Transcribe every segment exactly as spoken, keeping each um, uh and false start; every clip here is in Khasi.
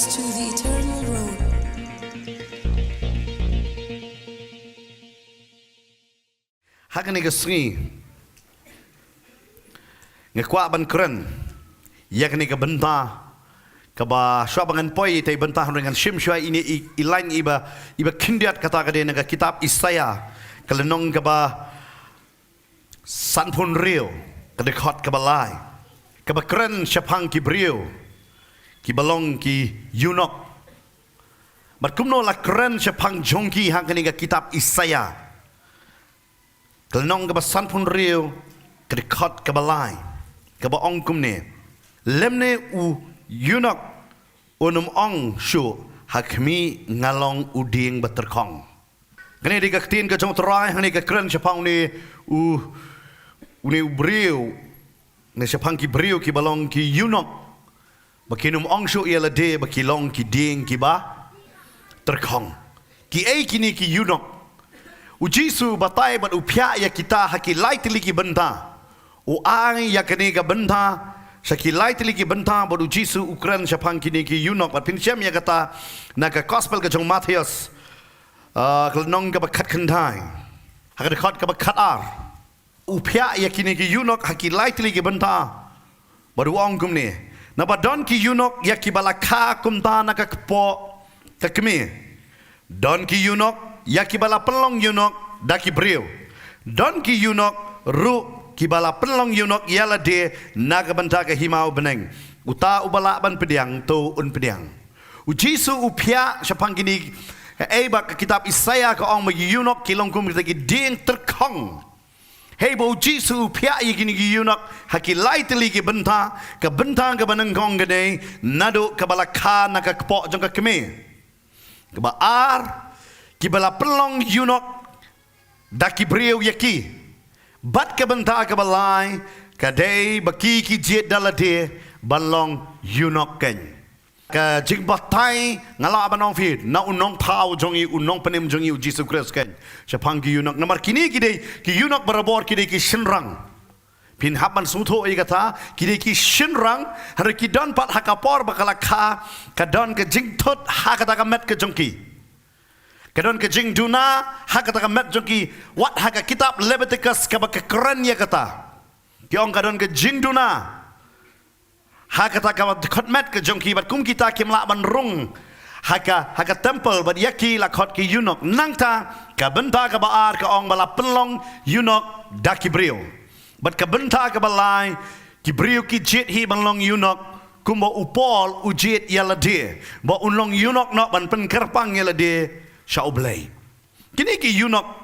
To the eternal road. Ha kane ka sngi nga kwah ban kren ïa kane ka bynta kaba shuwa ba ngan poi ïa ita i bynta hynrei ngan shim shuwa ine i, i lain iba, iba khyndiat, kata ka dei na ka kitab Isaïah ka lynnong kaba sanphew hynriew, ka dkhot kaba lai, kaba kren shaphang ki briew kiba long ki eunuch. Bad kumno la kren shaphang jong ki ha kane ka kitab Isaïah ka lynnong kaba sanphew hynriew, ka dkhot kaba lai, kaba ong kumne: Lymne u eunuch un ym ong shuh, ha khmih, nga long u dieng ba tyrkhong. Kane dei ka ktien ka jong U Trai hangne ka kren shaphang une u, une u briew, ne shaphang ki briew kiba long ki eunuch, ba kin ym ong shuh ïa lade ba ki long ki dieng kiba tyrkhong. Kiei kine ki eunuch? U Jisu u batai bad u phiah ïa kita ha ki lai tylli ki bynta. U ai ïa kane ka bynta sha ki lai tylli ki bynta, bad U Jisu u kren shaphang kine ki eunuch. Bad phin shem ïa kata na ka gospel ka jong u Mathaios, ah, ka lynnong kaba khatkhyndai, ha ka dkhot kaba khatar. U phiah ïa kine ki eunuch ha ki lai tylli ki bynta, bad u ong kumne: Naba don ki eunuch ïa kiba la kha kumta na ka kpoh ka kmie. Don ki eunuch ïa kiba la pynlong eunuch da ki briew. Don ki eunuch ruh kiba la pynlong eunuch ïa lade na ka bynta ka hima u bneng. Uta uba lah ban pdiang, to un pdiang. U Jisu u phiah shaphang kine, eh, ba ka kitab Isaïah ka ong ba ki eunuch ki long kum kita ki dieng tyrkhong. Hei ba U Jisu u phiah ïa kine ki eunuch ha ki lai tylli ki bynta, ka bynta kaba nyngkong ka dei naduh kaba la kha na ka kpoh jong ka kmie. Kaba ar, kiba la pynlong eunuch da ki briew ïa ki. Bad ka bynta kaba lai ka dei ba ki ki jied da lade ban long eunuch kein. Ka jingbatai nga lah ban ong phi na u nongthaw jong ngi, u nongpynim jong ngi U Jisu Khrist kein, shaphang ki eunuch. Namar kine ki dei ki eunuch barabor ki dei ki shynrang. Phin hap ban sngewthuh ïa kata, ki dei ki shynrang, hynrei ki don pat ha ka por ba ka la kha, ka don ka jingthut ha kata ka met ka jong ki. Ka don ka jingduna ha kata ka met jong ki, wat ha ka kitab Leviticus kaba ka kren ïa kata. Ki ong ka don ka jingduna ha kata ka khot met ka jong ki, bad kum kita kim lah ban rung ha ka, ha ka temple, bad ïa ki la khot ki eunuch. Nangta ka bynta kaba ar ka ong ba la pynlong eunuch da ki briew. Bad ka bynta kaba lai, ki briew ki jied hi ban long eunuch, kumba u Paul u jied ïa lade, ba un long eunuch noh ban pynkyrpang ïa lade sha U Blei. Kine ki eunuch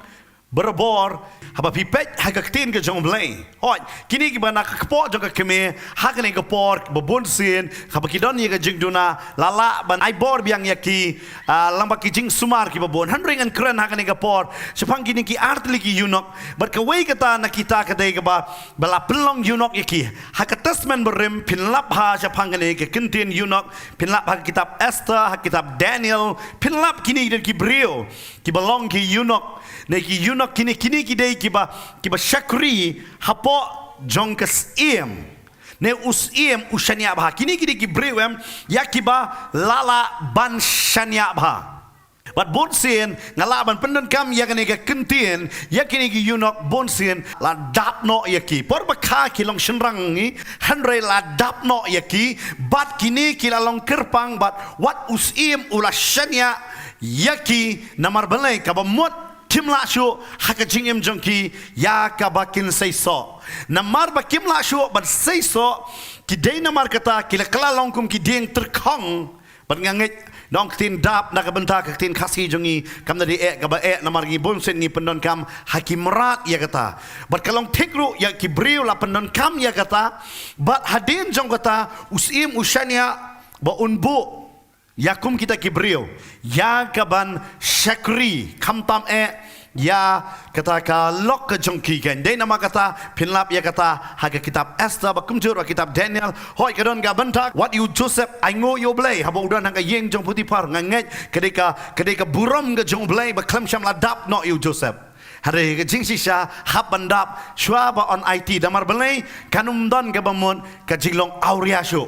barabor, haba phi peit ha ka ktien ka jong U Blei, hooid, kine kiba na ka kpoh jong ka kmie ha kane ka por ba bun sien, haba ki don ïa ka jingduna, la lah ban ai bor biang ïa ki, ah, lyngba ki jingsumar kiba bun. Hynrei ngan kren ha kane ka por shaphang kine ki ar tylli ki eunuch. Bad kawei kata na kita ka dei kaba, ba la pynlong eunuch ïa ki. Ha ka Testament Barim phin lap ha shaphang kane ka ktien eunuch, phin lap ha ka kitab Esther, ha ka kitab Daniel, phin lap kine ki dei ki briew kiba long ki eunuch. Ne ki eunuch kine, kine ki dei kiba, kiba shakri hapoh jong ka syiem. Ne u syiem u shaniah bha. Kine ki dei ki briew em ïa kiba la lah ban shaniah bha. Bad bun sien nga lah ban pyndonkam ïa kane ka ktien, ïa kine ki eunuch bun sien la dap noh ïa ki. Por ba kha ki long shynrang ngi, hynrei la dap noh ïa ki, bad kine ki la long kyrpang, bad wat u syiem u la shaniah ïa ki, namar balei? Kaba mut kim lah shuh ha ka jingim jong ki ïa kaba kin seisoh. Namar ba kim lah shuh ban seisoh, ki dei namar kata ki la kylla long kum ki dieng tyrkhong. Bad nga ngeit, nong ktien dap na ka bynta ka ktien Khasi jong ngi kam da dei eh kaba eh, namar ngi bun sien ngi pyndonkam ha ki mrad ïa kata. Bad ka long thik ruh ïa ki briew la pyndonkam ïa kata. Bad hadien jong kata u syiem u shaniah ba un buh ïa kum kita ki briew ïa kaban shakri, khamtam eh ïa kata ka lok ka jong ki, kan. Dei namar kata phin lap ïa kata ha ka kitab Esther, ba kumjuh ha kitab Daniel. Hooid, ka don ka bynta wat ïa u Joseph ainguh ïa U Blei haba u don ha ka ïing jong u Potiphar. Nga ngeit ka dei ka, ka dei ka burom ka jong U Blei ba khlem shym la dap noh ïa u Joseph. Hynrei ka jingshisha hap ban dap shuwa ba un aiti, namar balei? Kan ym don kaba mut ka jinglong awria shuh.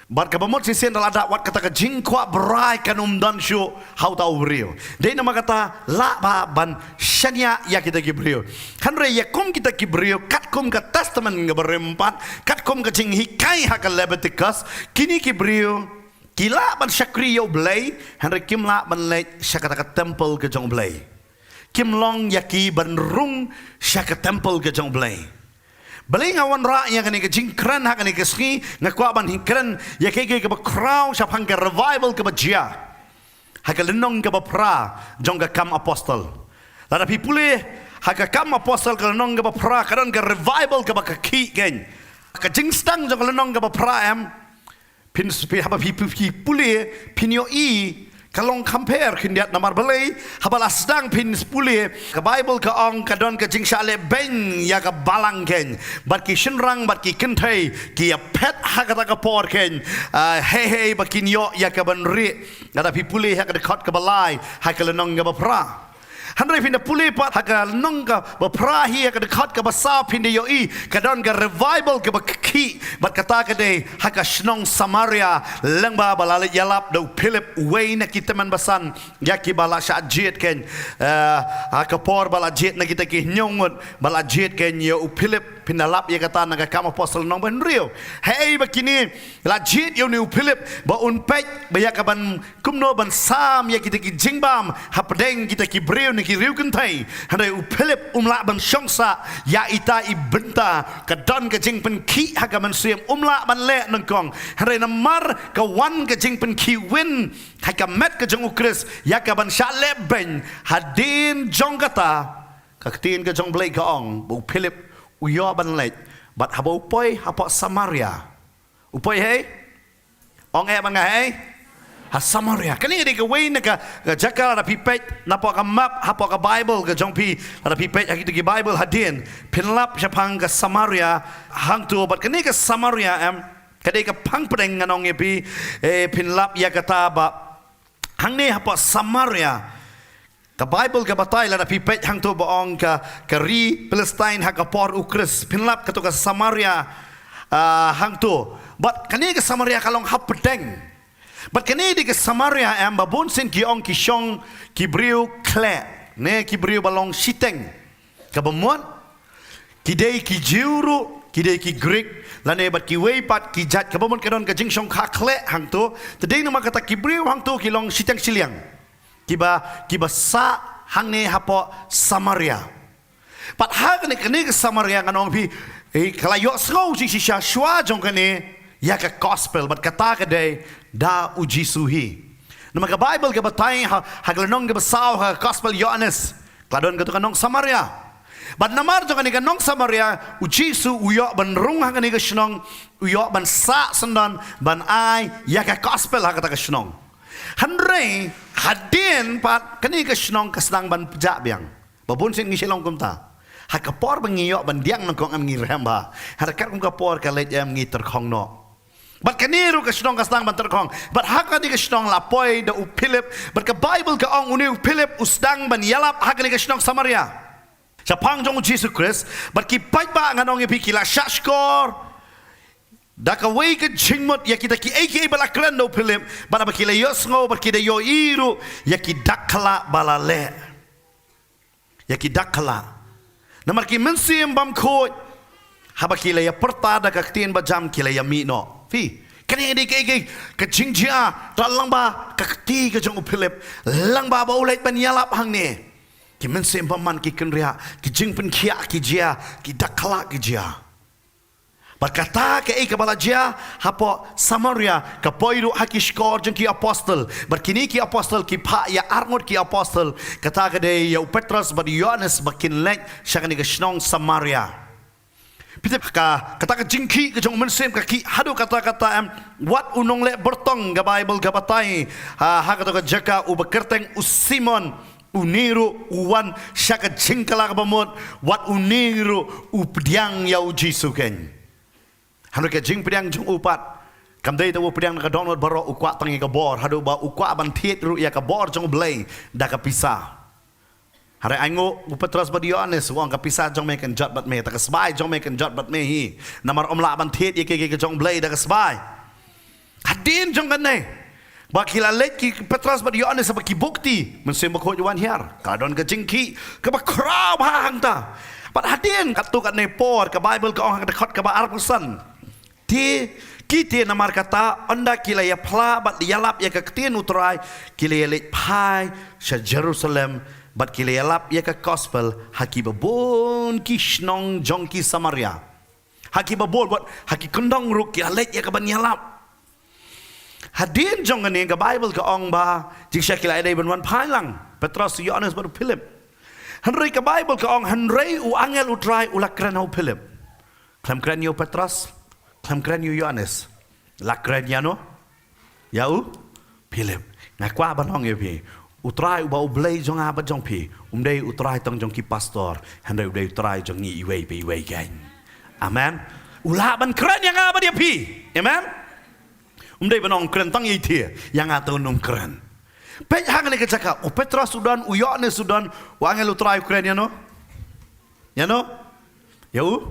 Bad kaba mut shisien da la dak wat kata ka jingkwah brai kan ym don shuh ha uta u briew. Dei namar kata lah ba ban shaniah ïa kita ki briew. Hynrei ïa kum kita ki briew, katkum ka Testament kaba rim pat, katkum ka jinghikai ha ka Leviticus, kine ki briew ki lah ban shakri ïa U Blei, hynrei kim lah ban leit sha kata ka temple ka jong U Blei. Kim long ïa ki ban rung sha ka temple ka jong U Blei. Balei nga wanrah ïa kane ka jingkren ha kane ka sngi, nga kwah ban kren ïa kaei kaei kaba khraw shaphang ka revival kaba jia ha ka lynnong kaba phra jong ka Kam Apostol. Lada phi pule ha ka Kam Apostol ka lynnong kaba phra, ka don ka revival kaba ka khih kein. Ka jingsdang jong ka lynnong kaba phra em, phin, phi, haba phi, phi, phi pule, phin ïohi ka long kham pher khyndiat. Namar balei? Haba la sdang, phin pule, ka Baibl ka ong ka don ka jingshah leh beiñ ïa ka balang kein, bad ki shynrang bad ki kynthei ki ïa phet ha kata ka por kein. Ah, hei hei ba kin ïoh ïa ka ban rieh. Lada phi pule ha ka dkhot kaba lai ha ka lynnong kaba phra. Hynrei phin da pule pat ha ka lynnong kaba phra hi ha ka dkhot kaba saw, phin da ïohi ka don ka revival kaba khih, bad kata ka dei ha ka shnong Samaria, lyngba ba la leit ïalap da u Philip, uwei na ki tymmen basan ïa kiba la shah jied kein. Eh, ha ka por ba la jied na kita ki hynñiew ngut, ba la jied kein ïa u Philip. Phin da lap ïa kata na ka Kam Apostol lynnong ba hynriew. Hei ba kine la jied ïa une u Philip ba un peit ba ïa ka ban kumno ban sam ïa kita ki jingbam hapdeng kita ki briew ne ki riew kynthei. Hynrei u Philip um lah ban shong sah ïa ita i bynta, ka don ka jingpynkhih ha ka mynsiem, um lah ban leh nyngkong. Hynrei namar ka wan ka jingpynkhih win ha ka met ka jong u Khrist ïa ka ban shah leh beiñ, hadien jong kata ka ktien ka jong U Blei ka ong ba u Philip u ïoh ban leit, bad haba u poi hapoh Samaria. U poi hei? Ong eh ban nga hei? Ha Samaria. Kane ka dei kawei na ka, ka jaka, lada phi peit napoh ka map hapoh ka Baibl ka jong phi, lada phi peit ha kita ki Baibl hadien, phin lap shaphang ka Samaria hangto. Bad kane ka Samaria em, ka dei ka phang pdeng, ngan ong ïa phi, eh, phin lap ïa kata ba hangne hapoh Samaria, ka Baibl ka batai, lada phi peit hangto ba ong ka, ka ri Palestine ha ka por u Khrist, phin lap kato ka Samaria, ah, hangto. Bad kane ka Samaria ka long hapdeng. Bad kane dei ka Samaria em ba bun sien ki ong ki shong ki briew khleh, ne ki briew ba long shiteng. Kaba mut ki dei ki Jiw ruh, ki dei ki Grik, lane bad kiwei pat ki jait, kaba mut ka don ka jingshongkha khleh hangto. Te dei namar kata ki briew hangto ki long shiteng shiliang, kiba, kiba sah hangne hapoh Samaria. Bad ha kane, kane ka Samaria, ngan ong phi, eh, ka la ïohsngew jingshisha shuwa jong kane ïa ka gospel, bad kata ka dei da u Jisu hi. Namar ka Baibl ka batai ha, ha ka lynnong kaba saw ha ka gospel Ïoannis, ka la don kato ka nong Samaria. Bad namar jong kane ka nong Samaria, u Jisu u ïoh ban rung ha kane ka shnong, u ïoh ban sah syndon ban ai ïa ka gospel ha kata ka shnong. Hynrei hadien pat kane ka shnong ka sdang ban pjah biang. Ba bun sien ngi shu long kumta. Ha ka por ba ngi ïoh ban pdiang nyngkong em ngi rhem bha. Hynrei katkum ka por ka leit em ngi tyrkhong noh. Bad kane ruh ka shnong ka sdang ban tyrkhong. Bad ha kane ka shnong la poi da u Philip. Bad ka Baibl ka ong une u Philip u sdang ban ïalap ha kane ka shnong Samaria shaphang jong u Jisu Khrist. Bad ki paidbah, ngan ong ïa phi, ki la shahshkor da kawei ka jingmut ïa kita kiei kiei ba la kren da u Philip. Bad haba ki la ïohsngew, bad ki da ïohi ruh ïa ki dak khlak ba la leh. Ïa ki dak khlak. Namar ki mynsiem bymkhuid, haba ki la ïa pyrta da ka ktien bajam, ki la ïa mih noh. Phi, kane dei kaei kaei ka jingjia, tang lyngba ka kti ka jong u Philip, lyngba ba u leit ban ïalap hangne, ki mynsiem bymman ki kynriah, ki jingpynkhiah ki jia, ki dak khlak ki jia. Bad kata kaei kaba la jia hapoh Samaria, ka poi ruh ha ki shkor jong ki apostol. Bad kine ki apostol ki phah ïa arngut ki apostol, kata ka dei ïa u Petros bad u Ïoannis, ba kin leit sha kane ka shnong Samaria. Phi tip ka, kata ka jingkhih ka jong u Mynsiem ka khih haduh katta katta em. Wat u nongleh byrtong, ka Baibl ka batai, ha, ha kata ka jaka, uba kyrteng u Simon, une ruh u wan sha ka jingkylla kaba mut, wat une ruh u pdiang ïa u Jisu keiñ. Hynrei ka jingpdiang jong u pat kam dei tang u pdiang na ka dohnud baroh, u kwah tang ïa ka bor, haduh ba u kwah ban thied ruh ïa ka bor jong U Blei da ka pisa. Hynrei ainguh u Petros bad u Ïoannis, u ong, ka pisa jong me kan jot bad me, te ka sbai jong me kan jot bad me hi. Namar ym lah ban thied ïa kiei kiei ka jong U Blei da ka sbai. Hadien jong kane, ba ki la leit ki Petros bad Ïoannis ha kaba ki bukti, Mynsiem Bakhuid u wan hiar. Ka don ka jingkhih kaba khraw bha hangta. Bad hadien katto katne por, ka Baibl ka ong ha ka dkhot kaba arphew san, te, ki te namar kata, ynda ki la ïaphla bad ïalap ïa ka ktien U Trai, ki la ïaleit phai sha Jerusalem, bad ki la ïalap ïa ka gospel ha kiba bun ki shnong jong ki Samaria. Ha kiba bun, bad ha ki kyndong ruh ki la leit ïa kaban ïalap. Hadien jong kane, ka Baibl ka ong ba jingshisha ki la ïadei ban wan phai lang, Petros, Ïoannis bad u Philip. Hynrei ka Baibl ka ong, hynrei u angel U Trai u la kren ha u Philip. Khlem kren ïa u Petros, khlem kren ïa u Ïoannis. La kren ïano? Ïa u Philip. Nga kwah ban ong ïa phi, U Trai uba U Blei jong nga bad jong phi, um dei U Trai tang jong ki pastor, hynrei u dei U Trai jong ngi iwei pa iwei kein. Amen. U lah ban kren ïa nga bad ïa phi. Amen. Um dei ban ong kren tang ïa i te, ïa nga te un ym kren. Peit hangne ka jaka, u Petros u don, u Ïoannis u don, u angel U Trai u kren ïano? Ïano? Ïa u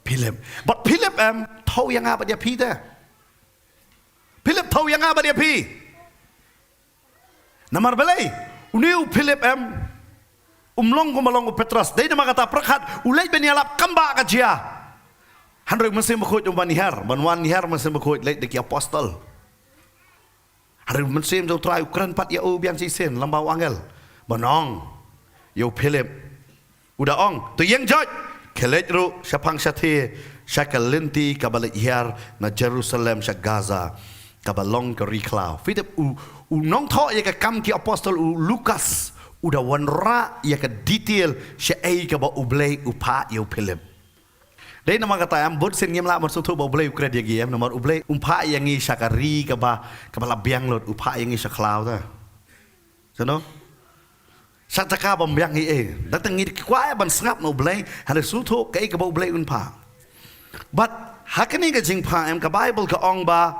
Philip. Bad Philip em, thew ïa nga bad ïa phi te. Philip thew ïa nga bad ïa phi. Namar balei? Une u Philip em, um long kumba long u Petros. Dei namar kata pyrkhat u leit ban ïalap kam bah ka jia. Hynrei u Mynsiem Bakhuid u wan hiar, ban wan hiar Mynsiem Bakhuid leit da ki apostol. Hynrei u Mynsiem jong U Trai u kren pat ïa u biang shisien lyngba u angel. Ban ong ïa u Philip. U da ong, to ïeng joit, khyllet ruh shaphang shathie sha ka lynti kaba leit hiar na Jerusalem sha Gaza, kaba long ka ri khlaw. Philip u, u nongthoh ïa ka Kam ki Apostol u Lukas, u da wanrah ïa ka detail shaei kaba U Blei u phah ïa u Philip. Dei namar kata em, bun sien ngim lah ban sngewthuh ba U Blei u kren ïa ngi em, namar U Blei um phah ïa ngi sha ka ri kaba, kaba la biang lut, u phah ïa ngi sha khlaw te. Sano? Sha jaka bym biang ei ei. Dang tang ngi kwah ban sngap na U Blei, hynrei sngewthuh kaei kaba U Blei un phah. Bad ha kane ka jingphah em, ka Baibl ka ong ba,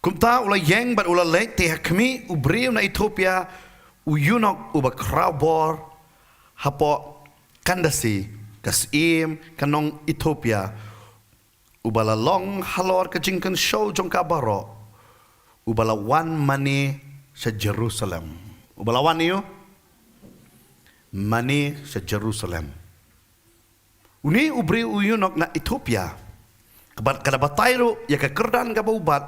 kumta u la ïeng bad u la leit, te ha khmih u briew na Ethiopia, u eunuch uba khraw bor hapoh Kandasi, ka syiem ka nong Ethiopia, uba la long halor ka jingkynshew jong ka baroh, uba la wan mane sha Jerusalem. Uba la wan ïa u? Mane sha Jerusalem. Une u briew u eunuch na Ethiopia, kaba, ka da batai ruh ïa ka kyrdan kaba u bat,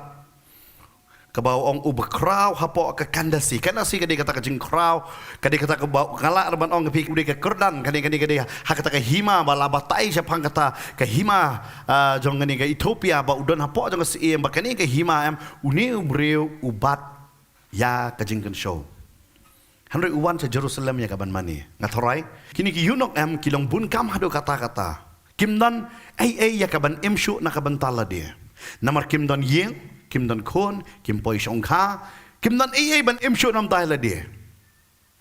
kaba u ong uba khraw hapoh ka Kandasi. Kandasi ka dei kata ka jingkhraw, ka dei kata kaba nga lah ruh ban ong ïa phi, ka dei ka kyrdan, ka dei, ka dei, ka dei ha kata ka hima ba la batai shaphang kata ka hima, ah, jong kane ka Ethiopia ba u don hapoh jong ka syiem, ba kane ka hima em, une u briew u bat ïa ka jingkynshew. Hynrei u wan sha Jerusalem ïa kaban mane. Nga tharai, kine ki eunuch em ki long bun kam haduh katta katta. Kim don ei ei ïa kaban im shuh na ka bynta lade. Namar kim don ïing, kim don khun, kim poi shongkha, kim don ei ei ban im shuh na ka bynta lade.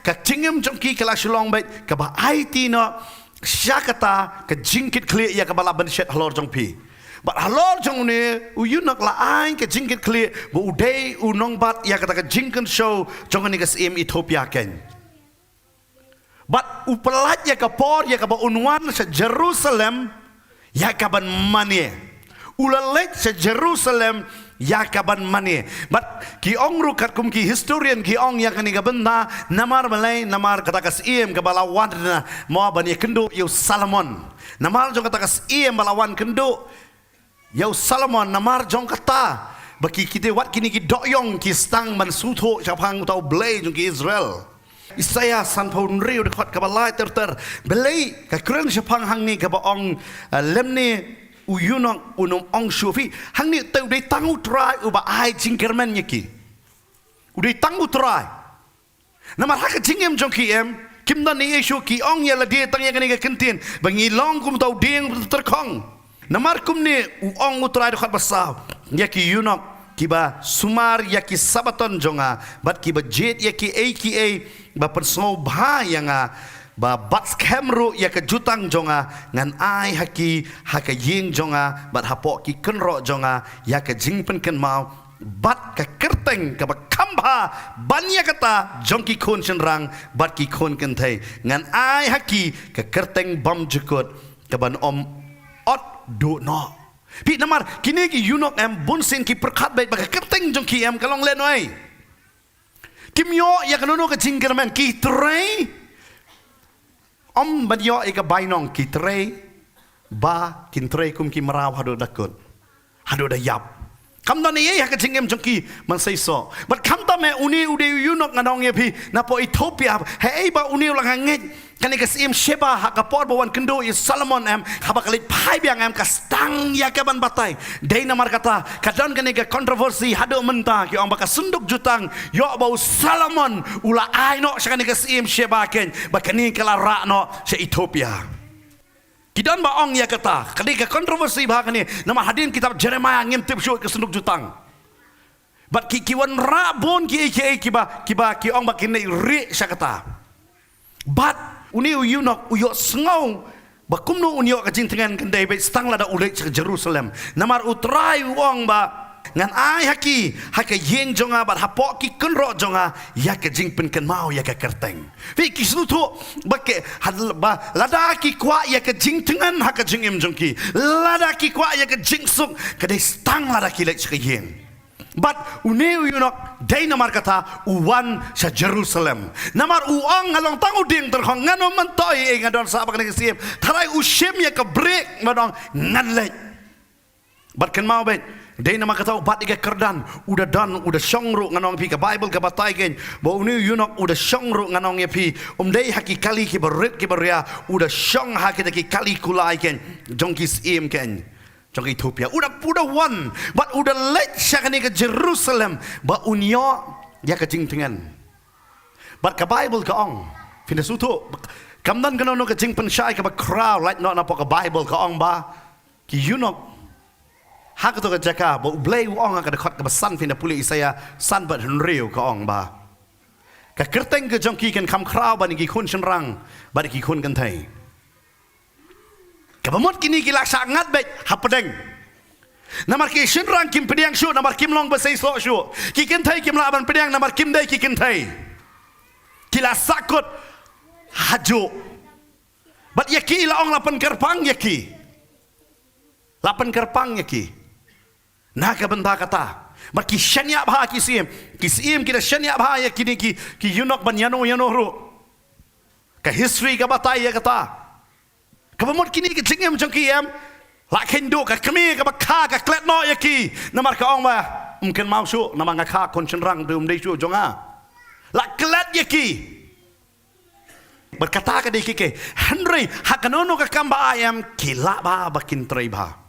Ka jingim jong ki ka la shu long beit kaba aiti noh sha kata ka jingkitkhlieh ïa kaba lah ban shet halor jong phi. Bad halor jong une u eunuch la ai ka jingkitkhlieh ba u dei u nongbat ïa kata ka jingkynshew jong kane ka syiem Ethiopia kein. Bad u pyllait ïa ka por ïa kaba un wan sha Jerusalem ïa kaban mane. U la leit sha Jerusalem ïa kaban mane. Bad ki ong ruh katkum ki historian ki ong ïa kane ka bynta, namar balei, namar kata ka syiem kaba la wan na mo ban ïakynduh ïa u Solomon. Namar jong kata ka syiem ba la wan kynduh ïa u Solomon, namar jong kata ba ki, ki dei wat kine ki dohïong ki sdang ban sngewthuh shaphang uta u Blei jong ki Israel. Isaïah sanphew hynriew dkhot kaba lai ter ter. Balei ka kren shaphang hangne kaba ong, eh, lymne u eunuch un ym ong shuh, phi, hangne te u dei tang U Trai uba ai jingkyrmen ïa ki. U dei tang U Trai. Namar ha ka jingim jong ki em, kim don ei ei shuh, ki ong ïa lade tang ïa kane ka kyntien ba ngi long kum uta u dieng tyrkhong. Namar kumne u ong U Trai, dkhot ba saw, ïa ki eunuch kiba sumar ïa ki Sabbaton jong nga bad kiba jied ïa kiei kiei ba pynsngewbha ïa nga, ba bat skhem ruh ïa ka jutang jong nga, ngan ai ha ki ha ka ïing jong nga bad hapoh ki kynroh jong nga ïa ka jingpynkynmaw bad ka kyrteng kaba kham bha ban ïa kata jong ki khun shynrang bad ki khun kynthei. Ngan ai ha ki ka kyrteng bymjukut kaban ym ot duh noh. Phi, namar kine ki eunuch em, bun sien ki pyrkhat beit ba ka kyrteng jong ki em ka long lehnohei. Kim ïoh ïa kano kano ka jingkyrmen, ki trei. Ym ban ïoh ïa ka bainong, ki trei ba kin trei kum ki mraw haduh da kut, haduh da ïap. Kam don ei ei ha ka jingim jong ki ban seisoh. Bad khamtam eh, une u dei u eunuch, ngan ong ïa phi, napoh Ethiopia. Haei ba une u la ngeit kane ka syiem Sheba ha ka por ba wan kynduh ïa u Solomon em, haba ka leit phai biang em, ka sdang ïa ka ban batai. Dei namar kata ka don kane ka controversy haduh mynta, ki ong ba ka synduk jutang, ïoh ba u Solomon u la ai noh sha kane ka syiem Sheba, keiñ ba kane ka la rah noh sha Ethiopia. Ki don ba ong ïa kata, ka dei ka controversy bha kane, namar hadien kitab Jeremiah ngim tip shuh ka synduk jutang. Bad ki, ki wanrah bun kiei kiei kiba, kiba ki ong ba kin leit rieh sha kata. Bad une u eunuch u ïohsngew ba kumno un ïoh ka jingtngen, kan dei beit tang lada u leit sha Jerusalem. Namar U Trai u ong ba, ngan ai ha ki, ha ka ïing jong nga bad hapoh ki kynroh jong nga, ïa ka jingpynkynmaw ïa ka kyrteng. Phi, ki sngewthuh ba ki, had, ba lada ki kwah ïa ka jingtngen ha ka jingim jong ki, lada ki kwah ïa ka jingsuk, ka dei tang lada ki leit sha ka ïing. Bad une u eunuch, dei namar kata u wan sha Jerusalem. Namar u ong, nga long tang u dieng tyrkhong, ngan ym myntoi ei ei, nga don sah bad kane ka syiem. Tharai u shim ïa ka brake bad ong, ngan leit. Bad kynmaw beit, dei namar kata u bat ïa ka kyrdan, u da don, u da shong ruh, ngan ong ïa phi, ka Baibl ka batai, keiñ ba une u eunuch u da shong ruh, ngan ong ïa phi, ym dei ha ki kali kiba rit kiba ria, u da shong ha kita ki kali kulai, keiñ, jong ki syiem, keiñ, jong ka Ethiopia. U da, u da wan bad u da leit sha kane ka Jerusalem ba un ïoh ïa ka jingtngen. Bad ka Baibl ka ong, phin da sngewthuh, kam don kano kano ka jingpynshai kaba khraw, lait noh napoh ka Baibl, ka ong ba ki eunuch ha kato ka jaka ba U Blei u ong ha ka dkhot kaba san, phin da pule Isaïah san bad hynriew, ka ong ba ka kyrteng ka jong ki kan kham khraw ban ïa ki khun shynrang bad ïa ki khun kynthei. Kaba mut kine ki la shah ngat beit hapdeng. Namar ki shynrang kim pdiang shuh, namar kim long ba seisoh shuh. Ki kynthei kim lah ban pdiang namar kim dei ki kynthei. Ki la sahkut hajuh. Bad ïa ki la ong la pynkyrpang ïa ki. La pynkyrpang ïa ki. Na ka bynta kata, bad ki shaniah bha ki syiem. Ki syiem ki da shaniah bha ïa kine ki, ki eunuch ban ïano ïano ruh. Ka history ka batai ïa kata. Kaba mut kine ki jingim jong ki em, la kheiñ duh, ka kmie kaba kha ka klet noh ïa ki. Namar ka ong ba, ym kynmaw shuh, namar nga kha khun shynrang, te ym dei shuh jong nga. La klet ïa ki. Bad kata ka dei kiei kiei. Hynrei ha kano kano ka kam ba ai em, ki lah bha ba kin trei bha.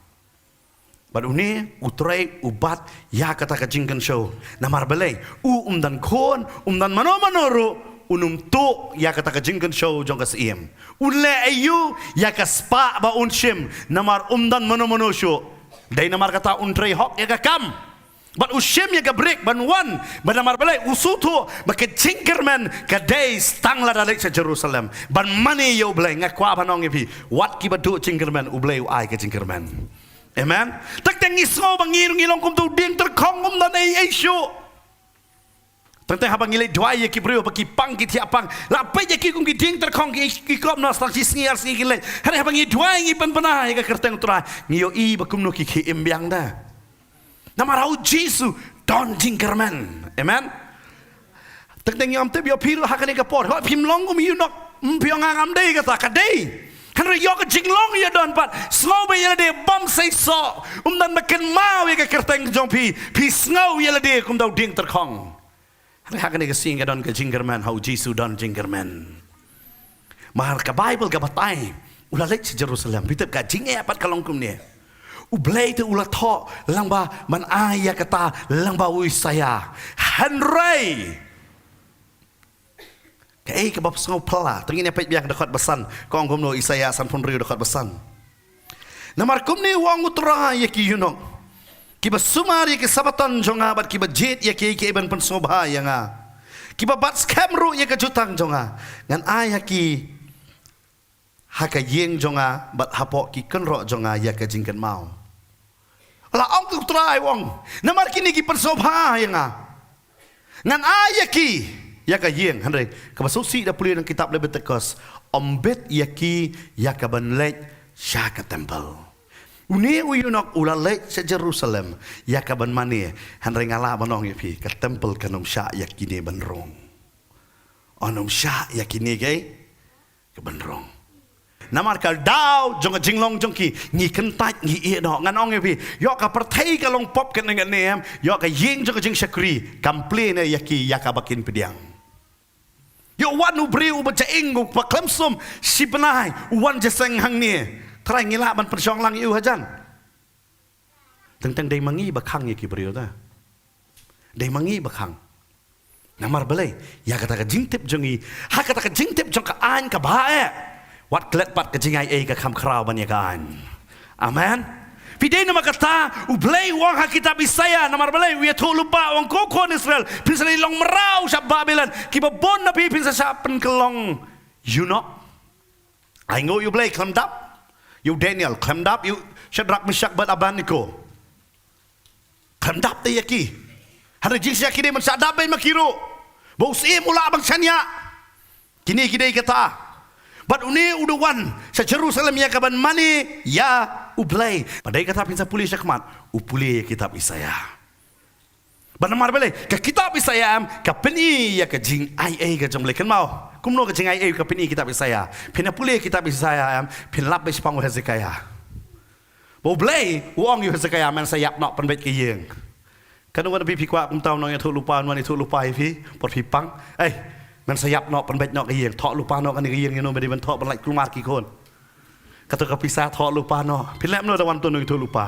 Bad une U Trai u bat ïa kata ka jingkynshew. Namar balei? U um don khun, um don mano mano ruh, un ym tuh ïa kata ka jingkynshew jong ka syiem. Un leh aïu ïa ka spah ba un shim, namar um don mano mano shuh. Dei namar kata un trei hok ïa ka kam. Bad u shim ïa ka brake ban wan, bad namar balei? U sngewthuh ba ka jingkyrmen ka dei tang lada leit sha Jerusalem ban mane ïa U Blei. Nga kwah ban ong ïa phi, wat kiba duh jingkyrmen, U Blei u ai ka jingkyrmen. Amen. Teng teng ngi sngew ba ngi ruh ngi long kum uto u dieng tyrkhong, um don ei ei shuh. Teng teng haba ngi leit duwai ïa ki briew ba ki pang, ki thiah pang, la peit ïa ki kum ki dieng tyrkhong, ki, ki kop noh tang shi sngi ar sngi ki leit. Hynrei haba ngi duwai, ngi pynbna ïa ka kyrteng U Trai, ngi ïohi ba kumno ki khie im biang da. Namar ha U Jisu don jingkyrmen. Amen. Teng teng ïa, ym tip ïa phi ruh ha kane ka por, hooid phim long kum u eunuch, ym, phi ong nga ngam dei kata, ka dei. Hynrei ïoh ka jinglong ïa don pat, sngewbha ïa lade, bym seisoh, um don ba kynmaw ïa ka kyrteng jong phi, phi sngew ïa lade kum uto u dieng tyrkhong. Hynrei ha kane ka sngi ka don ka jingkyrmen, ha U Jisu don jingkyrmen. Mar ka Baibl ka batai, u la leit sha Jerusalem. Phi tip ka jingeh pat ka long kumne. U Blei te u la thoh lyngba ban ai ïa kata lyngba u Isaïah. Hynrei kaei kaba sngewphylla? To ngin ïa peit biang dkhot ba san, ka ong kumno, Isaïah sanphew hynriew dkhot ba san. Namar kumne u ong U Trai ïa ki eunuch kiba sumar ïa ki Sabbaton jong nga bad kiba jied ïa kiei kiei ban pynsngewbha ïa nga, kiba bat skhem ruh ïa ka jutang jong nga, ngan ai ha ki ha ka ïing jong nga bad hapoh ki kynroh jong nga ïa ka jingkynmaw. La ong U Trai, u ong, namar kine ki pynsngewbha ïa nga, ngan ai ïa ki ïa ka ïing. Hynrei kaba sngewsih, da pule na kitab Leviticus, ym bit ïa ki ïa ka ban leit sha ka temple. Une u eunuch u la leit sha Jerusalem ïa ka ban mane, hynrei nga lah ban ong ïa phi, ka temple kan ym shah ïa kine ban rung. Yn ym shah ïa kine ka ban rung. Namar ka daw jong ka jinglong jong ki, ngi kyntait, ngi ïeh noh. Ngan ong ïa phi, ïoh ka pyrthei ka long pop kane kane em, ïoh ka ïing jong ka jingshakri kam plie ne ïa ki ïa kaba kin pdiang. Ïoh wan u briew uba jaing, uba khlem sum shi bnai, u wan jingïaseng hangne. Trai, ngi lah ban pynshong lang ïa u hajan. Teng teng dei ma ngi ba khang ïa ki briew ta. Dei ma ngi ba khang. Namar balei, ïa kata ka jingtip jong ngi, ha kata ka jingtip jong ka aiñ kaba eh, wat klet pat ka jingaiei ka kham khraw ban ïa ka aiñ. Amen. Phi dei namar kata U Blei u ong ha kitab Isaïah, namar balei, u ïathuh lypa, u ong, ko khun Israel, phin sa leit long mraw sha Babilon, kiba bun na phi phin sa shah pynkyllong eunuch. Ai, nga ong ïa U Blei, khlem dap ïa u Daniel, khlem dap ïa u Shadrach, Meshach bad Abednego. Khlem dap te ïa ki. Hynrei jingshisha ki dei ban shah dap beit ma ki ruh, ba u syiem u lah ban shaniah. Kine ki dei kata. Bad une u da wan sha Jerusalem ïa ka ban mane ïa U Blei. Ba dei kata, phin sa pule shakhmat, u pule ïa kitab Isaïah. Bad namar balei, ka kitab Isaïah em, ka pyni ïa ka jingaiei ka jong U Blei. Kynmaw kumno ka jingaiei ka pyni kitab Isaïah. Phin ïa pule kitab Isaïah em, phin lap beit shaphang u Hezekiah. Ba U Blei u ong ïa u Hezekiah, men sa ïap noh, pynbeit ka ïing. Katno wan phi, phi kwah kumta u nongïathuh lypa un wan ïathuh lypa ïa phi por phi pang? Ei, men sa ïap noh, pynbeit noh ka ïing, thoh lypa noh kane ka ïing, ïa no me dei ban thoh, ban lait kulmar ki khun. Kato ka pisa thoh lypa noh. Phi leh kumno da wan uto u nongïathuh lypa?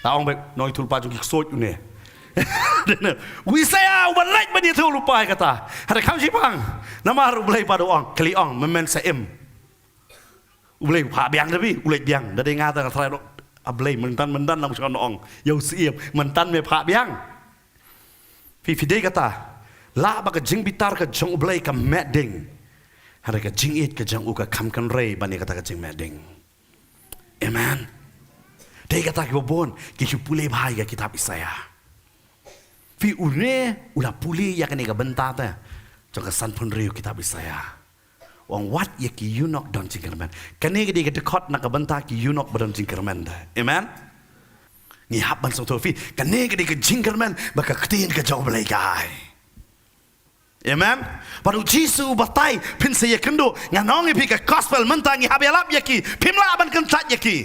La ong beit, nongïathuh lypa jong ki ksuid une. U Isaïah uba leit ban ïathuh lypa ïa kata. Hynrei kam shym pang. Namar U Blei pat u ong, kali ong, men, men sa im. U Blei u phah biang da phi, u leit biang. Da dei nga te nga trai dok, A Blei, myntan myntan lang shu ong ïa u syiem, myntan me phah biang. Phi, phi dei kata, lah ba ka jingbitar ka jong U Blei ka meh ding, hynrei ka jingïeit ka jong u ka kham kynrei ban ïa kata ka jingmeh ding. Amen. Dei kata kiba bun ki shu pule bha ïa ka kitab Isaïah. Phi, une u la pule ïa kane ka bynta te jong ka sanphew hynriew kitab Isaïah. U ong wat ïa ki eunuch don jingkyrmen. Kane ka dei ka dkhot na ka bynta ki eunuch ba don jingkyrmen te. Amen. Ngi hap ban sngewthuh, phi, kane ka dei ka jingkyrmen ba ka ktien ka jong U Blei ka ai. Amen. Bad U Jisu u batai, phin sa ïakynduh. Ngan ong ïa phi, ka gospel mynta ngi hap ïalap ïa ki. Phim lah ban kyntait ïa ki.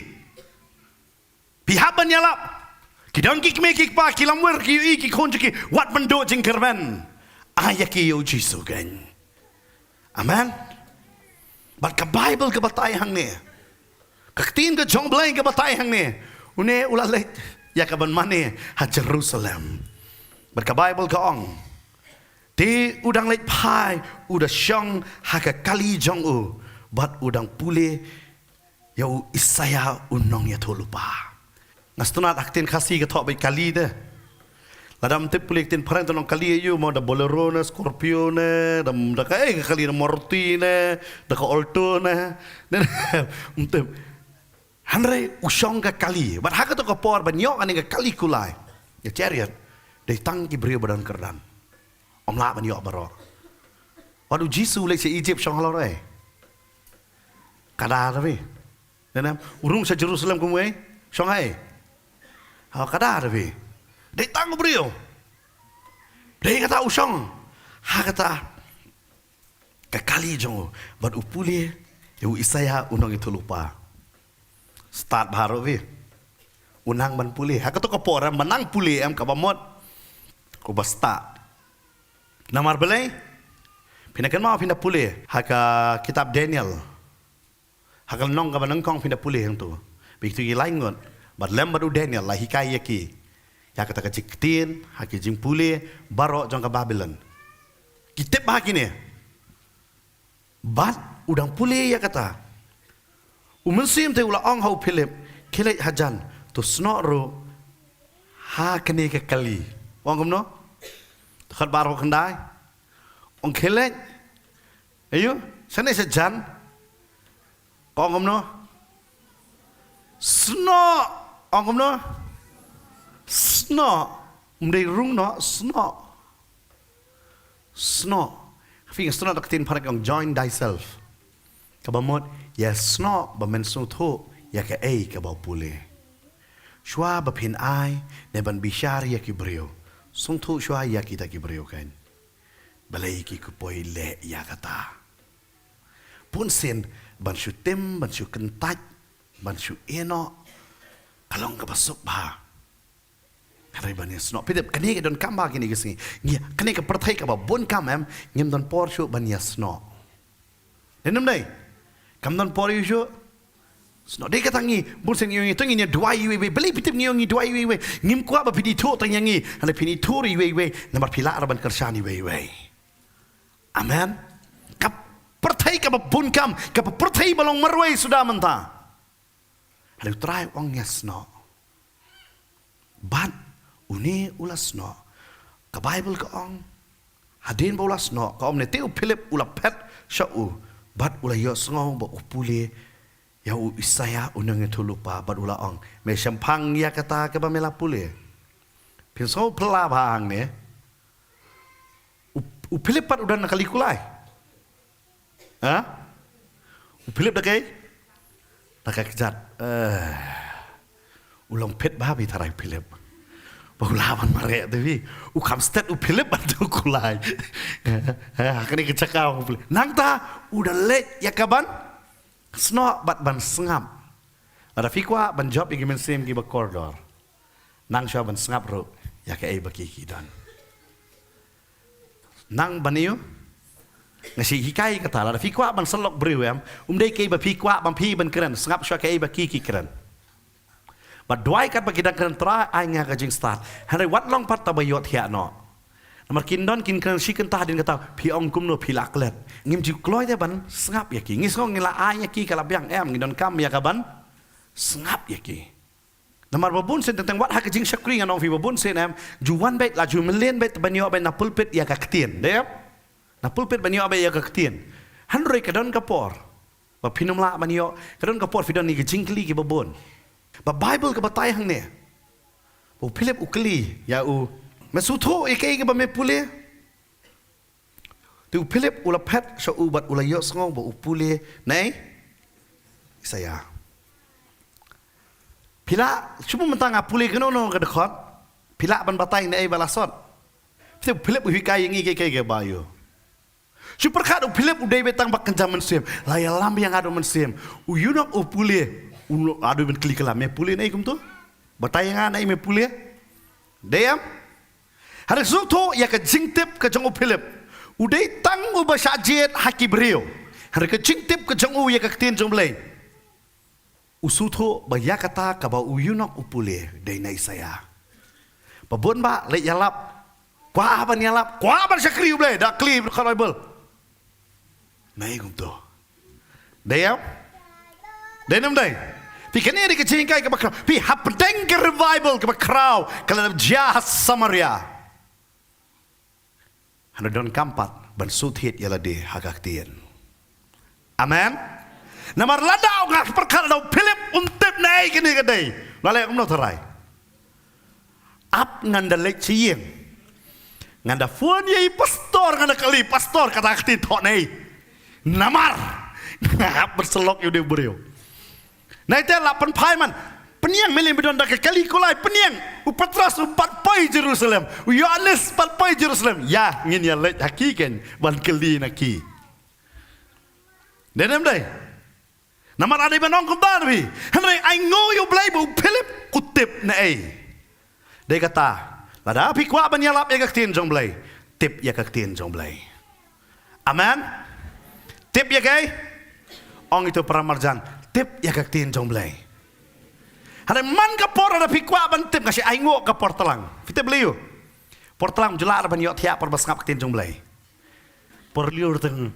Phi hap ban ïalap. Ki don ki kmie ki kpa, ki lamwir, ki ïohi ki khun jong ki, wat ban duh jingkyrmen. Ai ïa ki ïa U Jisu kein. Amen. Bad ka Baibl ka batai hangne, ka ktien ka jong U Blei ka batai hangne, une u la leit ïa ka ban mane ha Jerusalem. Bad ka Baibl ka ong, te u dang leit phai, u da shong ha ka kali jong u, bad u dang pule ïa u Isaïah u nongïathuhlypa. Nga sngewtynnat, ha ka ktien Khasi ka thoh beit kali te. Lada ym tip pule ktien phareng, te nong kali ïa u, mo da Bolero ne, Scorpio ne, da, da kaei ka kali ne, Maruti ne, da ka Alto ne. Ne, ym tip. Hynrei u shong ka kali. Bad ha kato ka por ban ïoh kane ka kali kulai, ka chariot, dei tang ki briew ba don kyrdan. Ym lah ban ïoh baroh. Wat U Jisu u leit sha Egypt shong halor ei? Kada da phi. Dei ne em? U rung sha Jerusalem kumwei? Shong ha ei? Ha kada da phi. Dei tang u briew. Dei kata u shong ha kata ka kali jong u, bad u pule ïa u Isaïah u nongïathuhlypa. Stad baroh phi. U nang ban pule. Ha kato ka por em, ba nang pule em, kaba mut uba stad. Namar balei? Phin da kynmaw, phin da pule ha ka kitab Daniel, ha ka lynnong kaba nyngkong, phin da pule hangto. Ba kito ki lai ngut bad lem bad u Daniel la hikai ïa ki ïa kata ka jingktien ha ki jingpule baroh jong ka Babilon. Ki tip bha kine. Bad u dang pule ïa kata, u Mynsiem te u la ong ha u Philip, khie leit hajan, to snoh ruh ha kane ka kali. Ong kumno? Dkhot ba arphew khyndai. Ong khie leit. Aïu? Shane shajan. Ka ong kumno? Snoh. Ong kumno? Snoh. Ym dei rung noh, snoh. Snoh. Phi, nga sngewtynnat ka ktien phareng ka ong join thyself. Kaba mut, ïa snoh ba men sngewthuh ïa kaei kaba u pule. Shuwa ba phin ai ne ban bishar ïa ki briew, sngewthuh shuwa ïa kita ki briew kan. Balei ki kpoh leh ïa kata? Bun sien ban shu tim, ban shu kyntait, ban shu ïehnoh, ka long kaba suk bha. Hynrei ban ïasnoh. Phi tip, kane ka donkam bha kine ki sngi. Ngi, kane ka pyrthei kaba bun kam em, ngim don por shuh ban ïasnoh. Dei ne ym dei? Kam don por ïa shuh. Snoh, dei kata ngi, bun sien ngi ïa, to ngin ïa duwai iwei iwei. Balei phi tip ngi ïa ngi duwai iwei iwei? Ngim kwah ba phin ithuh tang ïa ngi, hynrei phin ithuh ïa iwei iwei. Namar phi lah ruh ban kyrshan iwei iwei. Amen. Ka pyrthei kaba bun kam, ka pyrthei ba long marwei suda mynta. Hynrei U Trai u ong ïasnoh. Bad une u la snoh. Ka Baibl ka ong, hadien ba u la snoh, ka ong kumne, te u Philip u la phet sha u, bad u la ïohsngew ba u pule ïa u Isaïah u nongïathuhlypa, bad u la ong, me shemphang ïa kata kaba me la pule? Phin sngew phylla bha hangne. U, u Philip pat u don na kali kulai. Ha? U Philip da kaei? Da ka kjat. Eh. U long phet bha phi tharai u Philip. Ba u lah ban mareh te phi. U kham stet u Philip ban tu kulai. Ha, kane ka jaka u Philip. Nangta u da leit ïa ka ban snoh bad ban sngap. Lada phi kwah ban jop ïa ki mynsiem kiba kordor, nang shuwa ban sngap ruh ïa kaei ba ki ki don. Nang ban ïoh. Nga shu hikai kata, lada phi kwah ban sylloh briew em, um dei kaei ba phi kwah ban phi ban kren, sngap shuwa kaei ba ki ki kren. Bad duwai katba ki dang kren, Trai ai nga ka jingstad. Hynrei wat long pat tang ba ïohthiah noh. Namar kin don kin kren shi kynta hadien kata, phi ong kumno phi la klet. Ngim ju kloi te ban sngap ïa ki. Ngi sngew ngi la ai ïa ki ka la biang, em, ngi donkam ïa ka ban sngap ïa ki. Namar ba bun sien teng teng wat ha ka jingshakri ngan ong phi ba bun sien em, ju wan beit la ju mlien beit ban ïoh beit na pulpit ïa ka ktien. Dei em? Na pulpit ban ïoh beit ïa ka ktien. Hynrei ka don ka por ba phin ym lah ban ïoh, ka don ka por phi don ïa ki jingkylli kiba bun. Ba Baibl ka batai hangne. Ba u Philip u kylli ïa u, me sngewthuh ïa kaei kaba me pule? Te u Philip u la phet sha u bad u la ïohsngew ba u pule na Isaïah. Phi lah, shu mynta nga pule kano kano ka dkhot. Phi lah ban batai naei ba la sot. Te u Philip u hikai ïa ngi kaei kaei kaba ïoh. Shu pyrkhat u Philip u dei beit tang ba kynja mynsiem. La ïalam ïa nga da u mynsiem. U eunuch u pule. U haduh ban kylli kylla, me pule naei kumto? Batai ïa nga naei me pule. Dei em? Hynrei sngewthuh ïa ka jingtip ka jong u Philip. U dei tang uba shah jied ha ki briew. Hynrei ka jingtip ka jong u ïa ka ktien jong u Blei, u sngewthuh ba ïa kata kaba u eunuch u pule dei na Isaïah. Ba bun ba leit ïalap. Kwah ban ïalap, kwah ban shakri u Blei, da kylli ka Baibl. Naei kumto? Dei em? Dei ne ym dei? Phi, kane dei ka jinghikai kaba khraw. Phi, hapdeng ka revival kaba khraw ka la dep jia ha Samaria. Hana donkam pat ban shu thied ïa lade ha ka ktien. Amen. Namar lada u nga pyrkhat lada u Philip un tip naei kane ka dei, la leh kumno tharai? Ap ngan da leit sha ïing. Ngan da phone ïa i pastor, ngan da kylli, pastor, kata ka ktien thoh naei. Namar nga hap ban sylloh ïa u dei u briew. Nai te la pynphai man. Pynïeng, me leh me don da ka kali kulai, pynïeng. U Petros u pat poi Jerusalem. U Ïoannis pat poi Jerusalem. Ïa, ngin ïa leit ha ki kein ban kylli na ki. Dei ne ym dei? Namar ade ban ong kumta na phi. Hynrei ainguh ïa u Blei ba u Philip u tip naei. Dei kata, lada phi kwah ban ïalap ïa ka ktien jong u Blei, tip ïa ka ktien jong u Blei. Amen. Tip ïa kaei? Ong ito para marjan, tip ïa ka ktien jong u Blei. Hynrei man ka por lada phi kwah ban tip, nga shu ainguh ka por tlang. Phi tip lei u? Por tlang ju lah ban ïohthiah por ba sngap ka ktien jong u Blei. Por lyiur teng.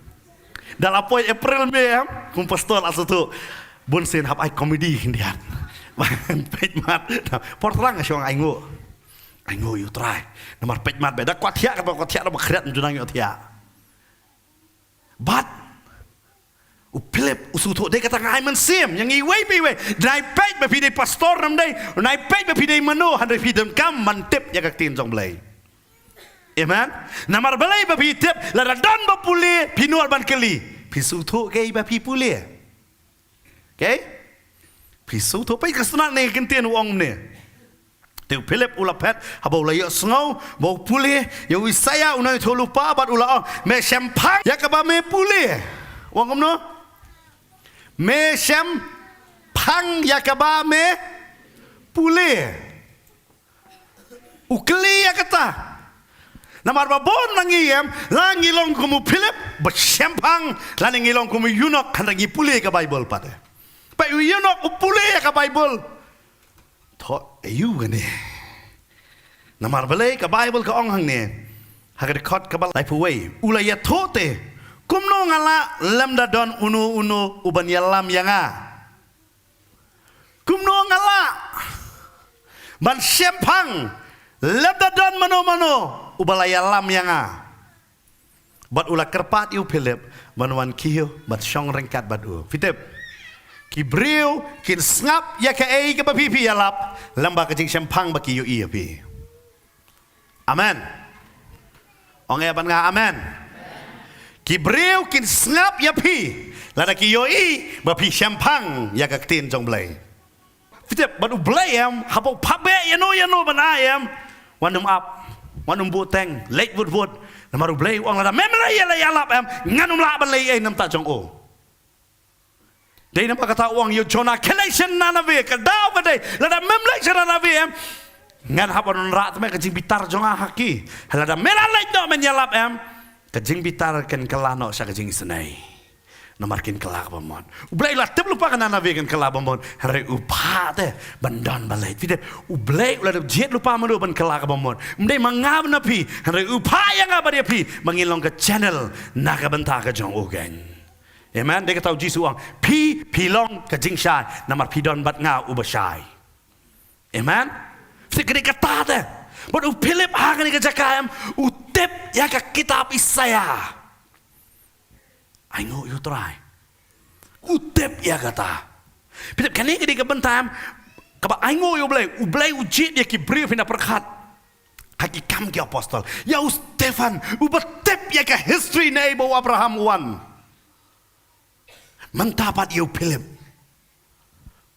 Da la poi April, May em, kum pastor la sngewthuh. Bun sien hap ai komedi khyndiat. Peit mat. Por tlang nga shu ainguh. Ainguh ïa u Trai. Namar peit mat bad da kwah thiah, katba kwah thiah da ba khriat, ym ju nang ïohthiah. Bad u Philip u sngewthuh, dei kata, nga ai mynsiem ïa ngi iwei pa iwei. Nai peit ba phi dei pastor ne ym dei, nai peit ba phi dei mano, hynrei phi donkam ban tip ïa ka ktien jong u Blei. Amen. Namar balei ba phi tip, lada don ba pule, phi nud ban kylli. Phi sngewthuh kaei ba phi pule? Kaei? Phi sngewthuh, peit ka sngap ne ka ktien u ong ne. U Philip u la phet haba u la ïohsngew ba u pule ïa u Isaïah u nongïathuhlypa bad u la ong, me shemphang ïa kaba me pule. Ong kumno? Me shemphang ïa kaba me pule. U kylli ïa kata. Namar ba bun na ngi em, la ngi long kum u Philip ba shemphang, lane ngi long kum u eunuch, hynrei ngi pule ïa ka Baibl pat. Ba u eunuch u pule ïa ka Baibl. Thoh aïu kane? Namar balei ka Baibl ka ong hangne, ha ka dkhot kaba laiphew wei, u la ïathuh te, kumno nga lah lymda don uno uno uban ïalam ïa nga? Kumno nga lah ban shemphang lymda don mano mano uba la ïalam ïa nga? Bad u la kyrpad ïa u Philip ban wan kiew bad shong ryngkat bad u. Phi tip, ki briew kin sngap ïa kaei kaba phi phi ïalap lyngba ka jingshemphang ba ki ïohi ïa phi. Amen. Ong ïa ban nga amen. Ki briew kin sngap ïa phi lada ki ïohi ba phi shemphang ïa ka ktien jong Blei. Phi tip, bad U Blei em, haba u phah beh ïano ïano ban ai em, wat nym ap, wat nym buhteng, leit wut wut. Namar U Blei u ong lada mem leit ïa la ïalap em, ngan nym lah ban leit ei na bynta jong u. Dei namar kata u ong ïa u Jonah, khie leit sha Nineveh, ka daw ka dei, lada mem leit sha Nineveh em, ngan hap ban wanrah tang ka jingbitar jong nga ha ki. Lada me la leit noh ban ïalap em, ka jingbitar kan kylla noh sha ka jingisynei. Namar kin kylla kaba mut. U Blei u la tip lypa ka Nineveh kan kylla kaba mut, hynrei u phah te ban don ba leit. Phi tip, U Blei u la dep jied lypa mano ban kylla kaba mut. Ym dei ma nga bad ma phi, hynrei u phah ïa nga bad ïa phi ba ngin long ka channel na ka bynta ka jong u keiñ. Amen. Dei kata u Jisu u ong, phi, phi long ka jingshai namar phi don bad nga uba shai. Amen. Phi tip, ka dei kata te. Bad u Philip ha kane ka jaka em, u tip ïa ka kitab Isaïah. Ainguh ïa u Trai. U tip ïa kata. Phi tip, kane ka dei ka bynta em, kaba ainguh ïa U Blei, U Blei u jied ïa ki briew, phin da pyrkhat ha Ki Kam ki Apostol. Ïa u Stephan, uba tip ïa ka history naei ba u Abraham u wan. Mynta pat ïa u Philip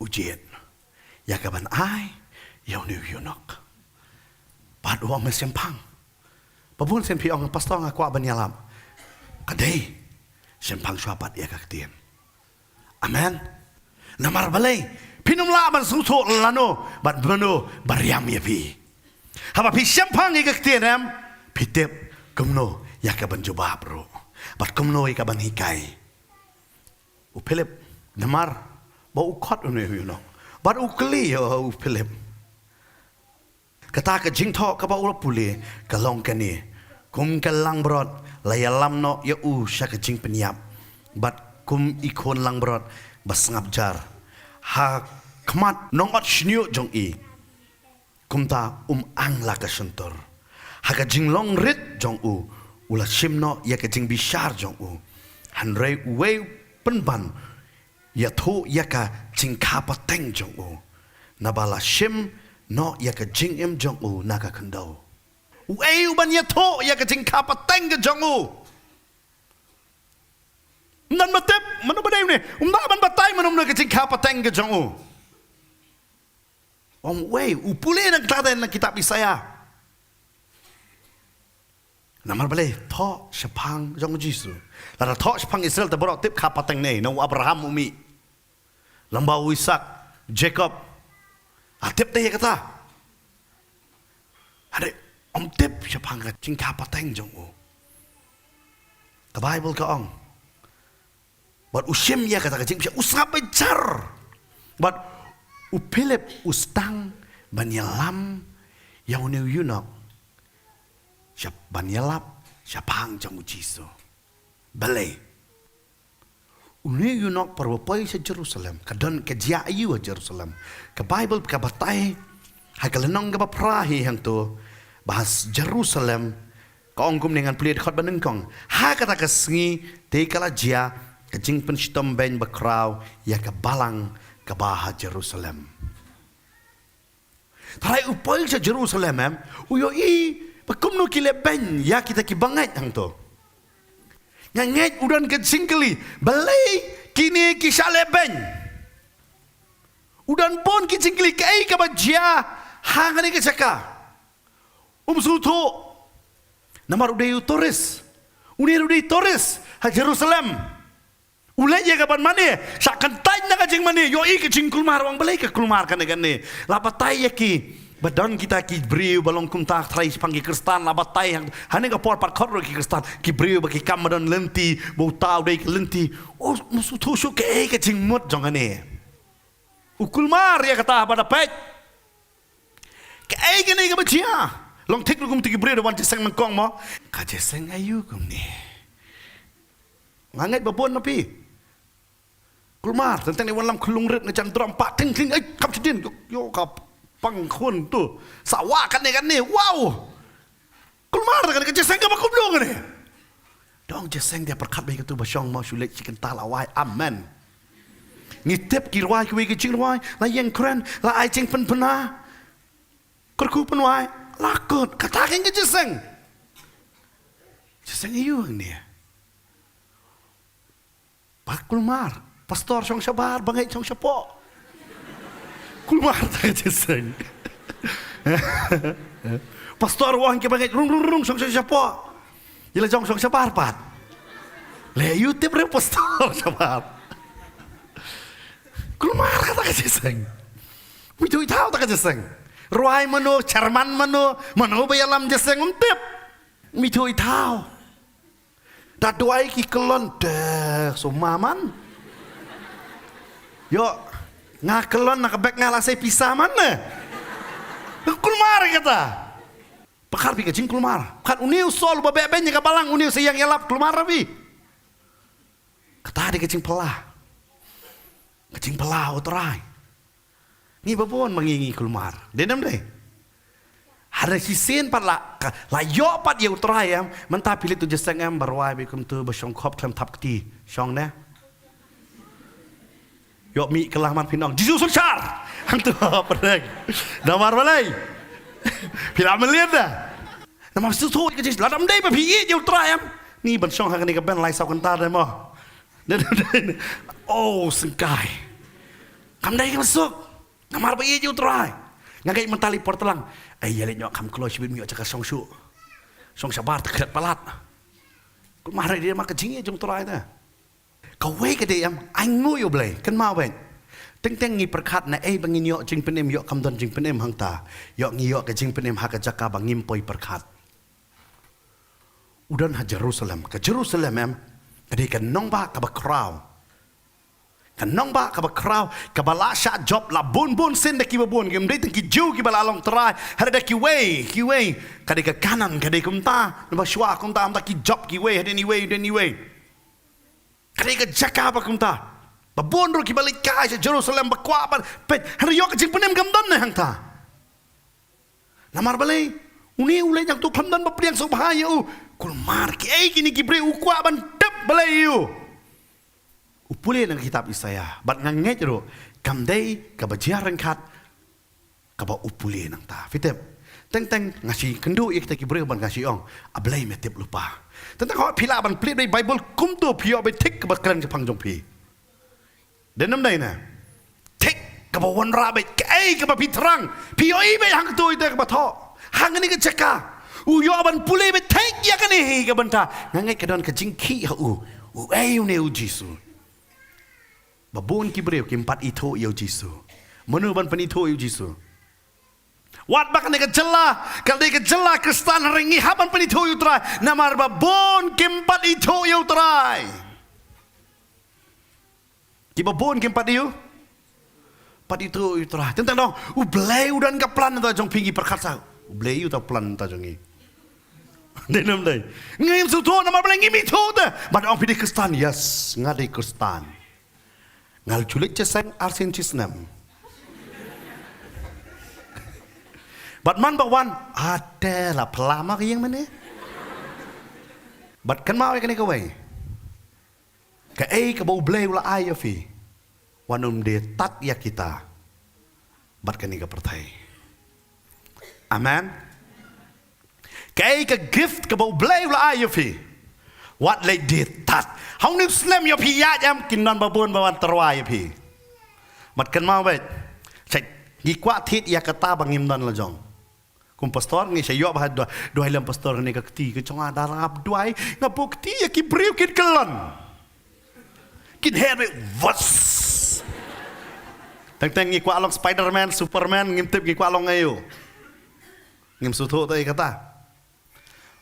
u jied ïa ka ban ai ïa une u eunuch. Bad u ong me shemphang. Ba bun sien phi ong, pastor nga kwah ban ïalap. Ka dei, shemphang shuwa pat ïa ka ktien. Amen. Namar balei? Phin ym lah ban sngewthuh lano bad mano ba riam ïa phi. Haba phi shemphang ïa ka ktien em, phi tip kumno ïa ka ban jubab ruh bad kumno ïa ka ban hikai. U Philip, namar ba u khot une u eunuch, bad u kylli ïa u Philip. Kata ka jingthoh kaba u la pule ka long kane: Kum ka langbrot la ïalam noh ïa u sha ka jingpynïap, bad kum i khun langbrot ba sngap jar ha khmat nongot shñiuh jong i, kumta um ang la ka shyntur. Ha ka jinglong rit jong u, u la shim noh ïa ka jingbishar jong u, hynrei uwei u pynban ïathuh ïa ka jingkha pateng jong u, naba la shim noh ïa ka jingim jong u na ka khyndew. Uei u ban ïathuh ïa ka jingkha pateng ka jong u? Ym don ba tip mano ba dei une, um lah ban batai mano mano ka jingkha pateng ka jong u. Ong uei, u pule na kata na kitab Isaïah. Namar balei? Thoh shaphang jong u Jisu. Lada thoh shaphang Israel te baroh tip kha pateng ne, na u Abraham u mih, lem bad u Isaak, Jakob. Ah, tip te ïa kata. Hynrei ym tip shaphang ka jingkha pateng jong u. Ka Baibl ka ong, bad u shim ïa kata ka jingbishar, u sngap bishar. Bad u Philip u sdang ban ïalam ïa une u eunuch, shap-, ban ïalap shaphang jong u Jisu. Balei? Une u eunuch para ba poi sha Jerusalem, ka don ka jia aïu ha Jerusalem? Ka Baibl ka batai ha ka lynnong kaba phra hi hangto, ba ha Jerusalem, ka ong kumne, ngan pule dkhot ba nyngkong: Ha kata ka sngi te ka la jia ka jingpynshitom beiñ bakhraw ïa ka balang kaba ha Jerusalem. Tharai u poi sha Jerusalem em, u ïohi ba kumno ki leh beiñ ïa kita ki bangeit hangto. Nga ngeit u don ka jingkylli, balei kine ki shah leh beiñ? U don bun ki jingkylli, kaei kaba jia Ha kane ka jaka. Um sngewthuh. Namar u dei u tourist. Une u dei tourist ha Jerusalem. U leit ïa ka ban mane, sa kyntait na ka jingmane, ïohi ka jingkulmar, u ong balei ka kulmar kane kane. La batai ïa ki, ba don kita ki briew ba long kumta trai shaphang ki Khristan, la batai hang, hane ka por pat khot ruh ki Khristan, ki briew ba ki kam ba don lynti, ba uta u dei ka lynti. Oh, um sngewthuh shuh kaei ka jingmut jong kane. U kulmar ïa kata ba da peit. Kaei kane kaba jia. Long thik ruh kum kito ki briew da wan jingïaseng nyngkong mo. Ka jingïaseng aïu kumne. Nga ngeit ba bun na phi. Kulmar, teng teng ne wan lam khunlung rit ne jan drum pa ting ting, ei, kam shadien, yo, yo, ka pang khun tu. Sa wah kane kane, wow. Kulmar kane ka jingïaseng kaba kumno kane. Dang jingïaseng de pyrkhat ba ïa katu ba shong mo shu leit shi kynta la wai. Amen. Ngi tip ki rwai kiwei ki jingrwai, la ïeng kren, la ai jingpynbna. Kyrkhu pynwai, la kut, kata ka jingïaseng. Jingïaseng aïu hangne. Ba kulmar, pastor shong shabar, bangeit shong shapoh. Kulmar ta ka jingïaseng. Pastor u ong ki bangeit rung rung rung shong shong shapoh. Ïa la jong shong shabar pat. Le ïa u tip re pastor shabar. Kulmar kata ka jingïaseng. Ym ithuh ithaw ta ka jingïaseng. Rwai mano, chairman mano, mano ba ïalam jingïaseng ym tip. Ym ithuh ithaw. Da duwai ki kyllon te sumar man. Ïoh, nga kyllon na ka bek nga la sei pisa man ne. Kulmar kata. Pyrkhat phi ka jingkulmar. Pyrkhat une u Saul uba beh ïa ka balang, une u sa ïeng ïalap, kulmar phi. Kata dei ka jingphylla. Ka jingphylla u Trai. Ngi ba bun ma ngi ngi kulmar. Dei ne ym dei. Hynrei shisien pat la, ka, la ïoh pat ïa u Trai em. Mynta phi leit tu jingïaseng em, ba rwai bad kumtu ba shong khop khlem thap kti. Shong ne. Ïoh mih kylla man phin ong Jisu synshar. Hangtu pyrthei. Namar balei. Phi la mlien da. Namar shisha ka jingïaseng lada ym dei ba phi ïeit ïa u Trai em. Ngi ban shong ha kane ka bynta lai saw kynta de mo. Oh, sngewsih. Kam dei ka suk. Namar ba ïeit ïa u Trai. Nga ngeit mynta lei por tlang. Ai ïa leit ñiuh kham kloi shibit ñiuh jaka shong shuh. Shong shabar te khret palat. Kumar ïa ma ka jingïeit jong u Trai te. Kawei ka dei em, ainguh ïa u Blei, kynmaw beit. Teng teng ngi pyrkhat na ei ba ngin ïoh jingpynim, ïoh kam don jingpynim hangta. Ïoh ngi ïoh ka jingpynim ha ka jaka ba ngim poi pyrkhat. U don ha Jerusalem, ka Jerusalem em, ka dei ka nongbah kaba khraw. Ka nongbah kaba khraw, kaba la shah jop la bun bun sien da kiba bun, kim dei tang ki Jiw kiba la long trai, hynrei da kiwei, kiwei, ka dei ka Kanaan, ka dei kumta, naba shuwa kumta, kumta ki jop kiwei, hadien iwei, hadien iwei. Ka dei ka jaka ba kumta. Ba bun ruh kiba leit kai sha Jerusalem ba kwah ban peit. Hynrei ïoh ka jingpynim kam don ne hangta. Namar balei? Une u leit hangto khlem don ba pdiang sngewbha ïa u. Kulmar kiei kine ki briew u kwah ban tip balei ïa u. U pule na ka kitab Isaïah. Bad nga ngeit ruh kam dei kaba jia ryngkat kaba u pule nangta. Phi tip. Teng teng nga shu kynduh ïa kita ki briew ban nga shu ong. A Blei me tip lypa. Teng teng hooid phi lah ban plie beit Baibl kumto phi ïoh beit thik kaba kren shaphang jong phi. Dei ne ym dei ne. Thik kaba wanrah beit kaei kaba phi thrang. Phi ïohi beit hangto ïa kaba thoh. Hangne ka jaka. U ïoh ban pule beit thik ïa kane hi ka bynta. Nga ngeit ka don ka jingkhih ha u. Uei une u Jisu. Ba bun ki briew kim pat ithuh ïa u Jisu. Mano ban pynithuh ïa u Jisu? Wat ba kane ka jylla, ka dei ka jylla Khristan hynrei ngi hap ban pynithuh ïa u Trai. Namar ba bun kim pat ithuh ïa u Trai. Kiba bun kim pat ïa u. Pat ithuh ïa u Trai. Teng teng dong, u Blei u don ka plan nangta jong phi ngi pyrkhat sa. U Blei u ta plan nangta jong ngi. Dei ne ym dei. Ngim sngewthuh namar balei ngim ithuh te. Bad ong phi dei Khristan, yes, nga dei Khristan. Nga la ju leit jingïaseng arsien shisnem. Bad man ba wan, ate la pla ma ka ïing mane. Bad kynmaw ïa kane kawei. Kaei kaba u Blei u la ai ïa phi. Wat nym dei tad ïa kita. Bad kane ka pyrthei. Amen. Kaei ka gift kaba u Blei u la ai ïa phi. Wat leit dei tad. Ha une u snem ïoh phi ïaid em kin don ba bun ba wan tyrwa ïa phi. Bad kynmaw beit. Check. Ngi kwah thied ïa kata ba ngim don la jong. Kum pastor ngi sha ïoh ba ha duwai, duwai lem pastor, ne ka kti ka jong nga da rap duwai, nga buh kti ïa ki briew kin kyllon. Kin heh beit, vas. Teng teng ngi kwah long Spider-Man, Superman, ngim tip ngi kwah long aïu. Ngim sngewthuh te ïa kata.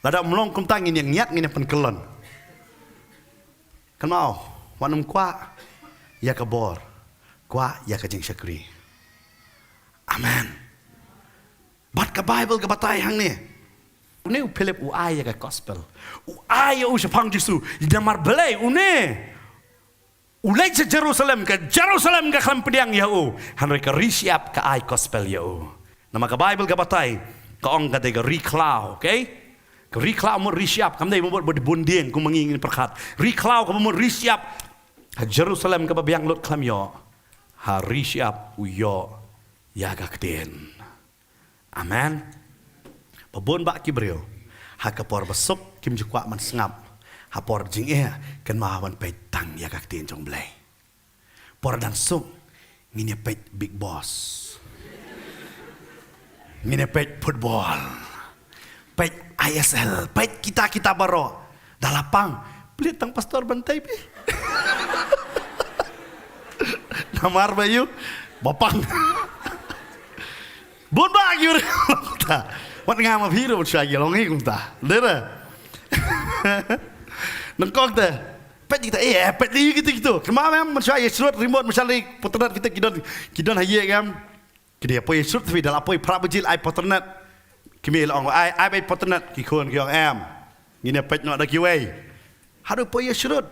Lada ym long kumta ngin ïa ngiat, ngin ïa pynkyllon. Kynmaw, wat nym kwah ïa ka bor, kwah ïa ka jingshakri. Amen. Bad ka Baibl ka batai hangne. Une u Philip u ai ïa ka gospel. U ai ïa u shaphang Jisu. Namar balei une u leit sha Jerusalem, ka Jerusalem ka khlem pdiang ïa u. Hynrei ka ri shyiap ka ai gospel ïa u. Namar ka Baibl ka batai, ka ong ka dei ka ri khlaw, okay? Ka ri khlaw mut ri shyiap, kam dei mut ba bun dieng kum ma ngi ngin pyrkhat. Ri khlaw kaba mut ri shyiap. Ha Jerusalem kaba biang lut khlem ïoh. Ha ri shyiap u ïoh ïa ka ktien. Amen. Ba bun bah ki briew ha ka por ba suk kim ju kwah ban sngap. Ha por jingeh kynmaw ban peit tang ïa ka ktien jong Blei. Por dang suk ngin ïa peit Bigg Boss, ngin ïa peit football, peit I S L, peit kita kita baroh. Da la pang, plie tang pastor ban tei phi. Namar ba ïoh ba pang. Bun bah ki briew long kumta. Wat nga ma phi ruh shu ïa long hi kumta. Dei re. Nyngkong te peit kita, eh, peit ïa kita kita. Kynmaw em, mynshuwa ïa shrut remote, mynshuwa ïa internet kita ki don, ki don ha ïing em. Ki dei poi ïa shrut, phi da la poi phra baje ai internet. Ki mei la ong ai, ai ba internet, ki khun ki ong em, ngin ïa peit noh da kiwei. Haduh poi ïa shrut.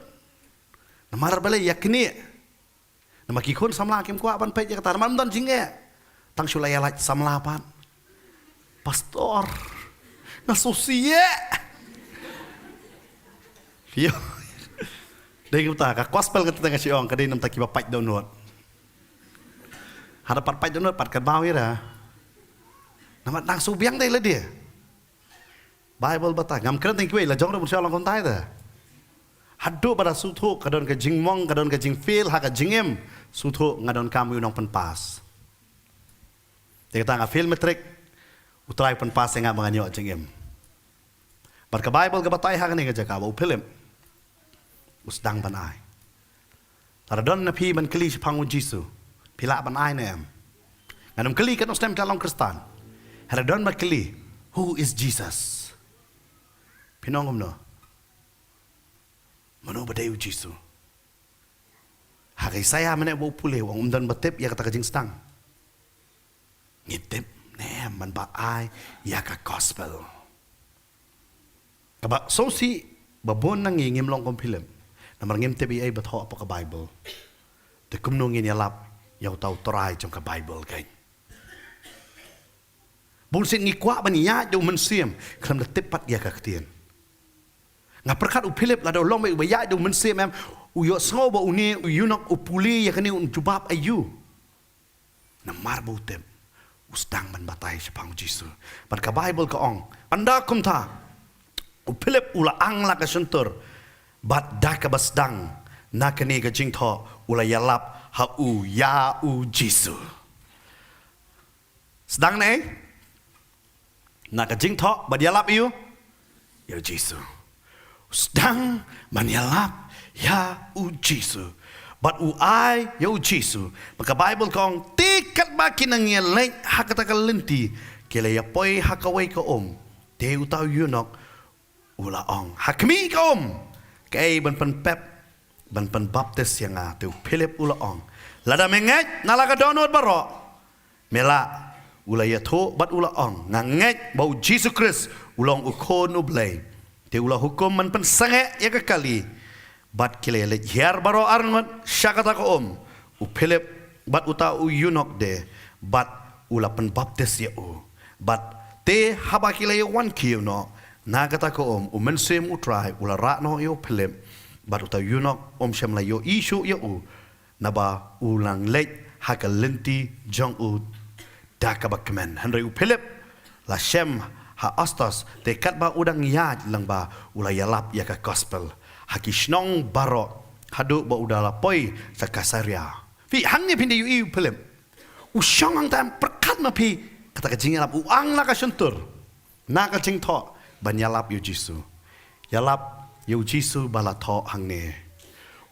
Namar balei ïa kine? Namar ki khun samla kim kwah ban peit ïa kata, namar ym don jingeh. Tang shu la ïa lait samla pat. Pastor, nga sngewsih ïa. Ïa. Dei kumta ka gospel kata nga shu ong ka dei namar kiba pait download. Hada pat pait download pat ka baw ïa da. Namar dang shu biang dei lade. Baibl bata ngam kren tang kiwei, la jong ruh mynshuwa long kumta ïa da. Haduh ba da sngewthuh ka don ka jingmong, ka don ka jingfail ha ka jingim, sngewthuh nga don kam u nongpynpass. Te kata nga fail matric, U Trai u pynpass ïa nga ba ngan ïoh jingim. Bad ka Baibl ka batai ha kane ka jaka ba u Philip u sdang ban ai. Lada don na phi ban kylli shaphang U Jisu, phi lah ban ai ne em? Ngan ym kylli katno snem phi la long Khristan. Lada don ban kylli, "Who is Jesus?" Phin ong kumno? Mano ba dei U Jisu? Ha ka Isaïah mynne ba u pule u ong, ym don ba tip ïa kata ka jingsdang. Ngi tip ne em ban ba ai ïa ka gospel? Kaba sngewsih ba bun na ngi ngim long kum Philip. Namar ngim tip ei ei ba thoh hapoh ka Baibl. Te kumno ngin ïalap ïa uta u Trai jong ka Baibl kein? Bun sien ngi kwah ban ïaid da u Mynsiem khlem da tip pat ïa ka ktien. Nga pyrkhat u Philip lada u long ba u ba ïaid da u Mynsiem em, u ïohsngew ba une u eunuch u pule ïa kane, un jubab aïu? Namar ba u tip, u sdang ban batai shaphang U Jisu. Bad ka Baibl ka ong, ynda kumta u Philip u la ang la ka shyntur, bad da kaba sdang na kane ka jingthoh u la ïalap ha u ïa U Jisu. Sdang na ei? Na ka jingthoh bad ïalap ïa u, ïa U Jisu. Sdang ban ïalap ïa U Jisu bad u ai ïa U Jisu. Bad ka Baibl ka ong, te katba ki nang ïaleit ha kata ka lynti, ki la ïapoi ha kawei ka um. Te uta u eunuch u la ong ha khmih ka um, kaei ban pynpep, ban pynbaptis ïa nga? Te u Philip u la ong, lada me ngeit na la ka dohnud baroh, me lah. U la ïathuh bad u la ong, nga ngeit ba U Jisu Khrist u long U Khun U Blei. Te u la hukum ban pynsangeh ïa ka kali. Bad ki la ïaleit hiar baroh arngut sha kata ka um, u Philip bad uta u eunuch de, bad u la pynbaptis ïa u. Bad te haba ki la ïawan kiew noh na kata ka um, u Mynsiem U Trai u la rah noh ïa u Philip, bad uta u eunuch um shym la ïohi shuh ïa u, naba u nang leit ha ka lynti jong u da kaba kmen. Hynrei u Philip la shem ha Assos, te katba u dang ïaid lyngba u la ïalap ïa ka gospel ha ki shnong baroh, haduh ba u da la poi sha Kaisaria. Phi, hangne phin da ïohi u Philip. U shong hangta em, pyrkhat ma phi, kata ka jingïalap, u ang la ka shyntur na ka jingthoh ban ïalap ïa u Jisu. Ïalap ïa u Jisu ba la thoh hangne.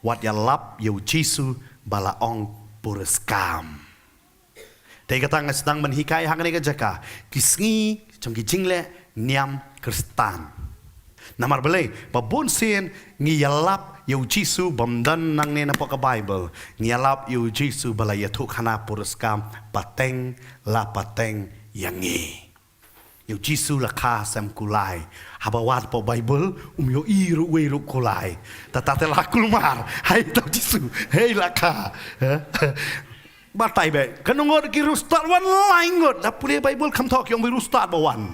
Wat ïalap ïa u Jisu ba la ong puriskam. Te kata nga sdang ban hikai hangne ka jaka, ki sngi jong ki jingleh niam Khristan. Namar balei? Ba bun sien ngi ïalap ïa u Jisu bym don nangne na pok ka Bible. Ngi ïalap ïa u Jisu ba la ïathuh khana puriskam pateng la pateng ïa ngi. Ïa u Jisu la kha sem kulai. Haba wad pok Bible, um ïohi ruh wei ruh kulai. Tata te la kulmar. Hai tau Jisu. Hei la kha. Batai be. Ka nongot ki rustad wan lai ngot. Da pule Bible kham thok ïong bi rustad ba wan.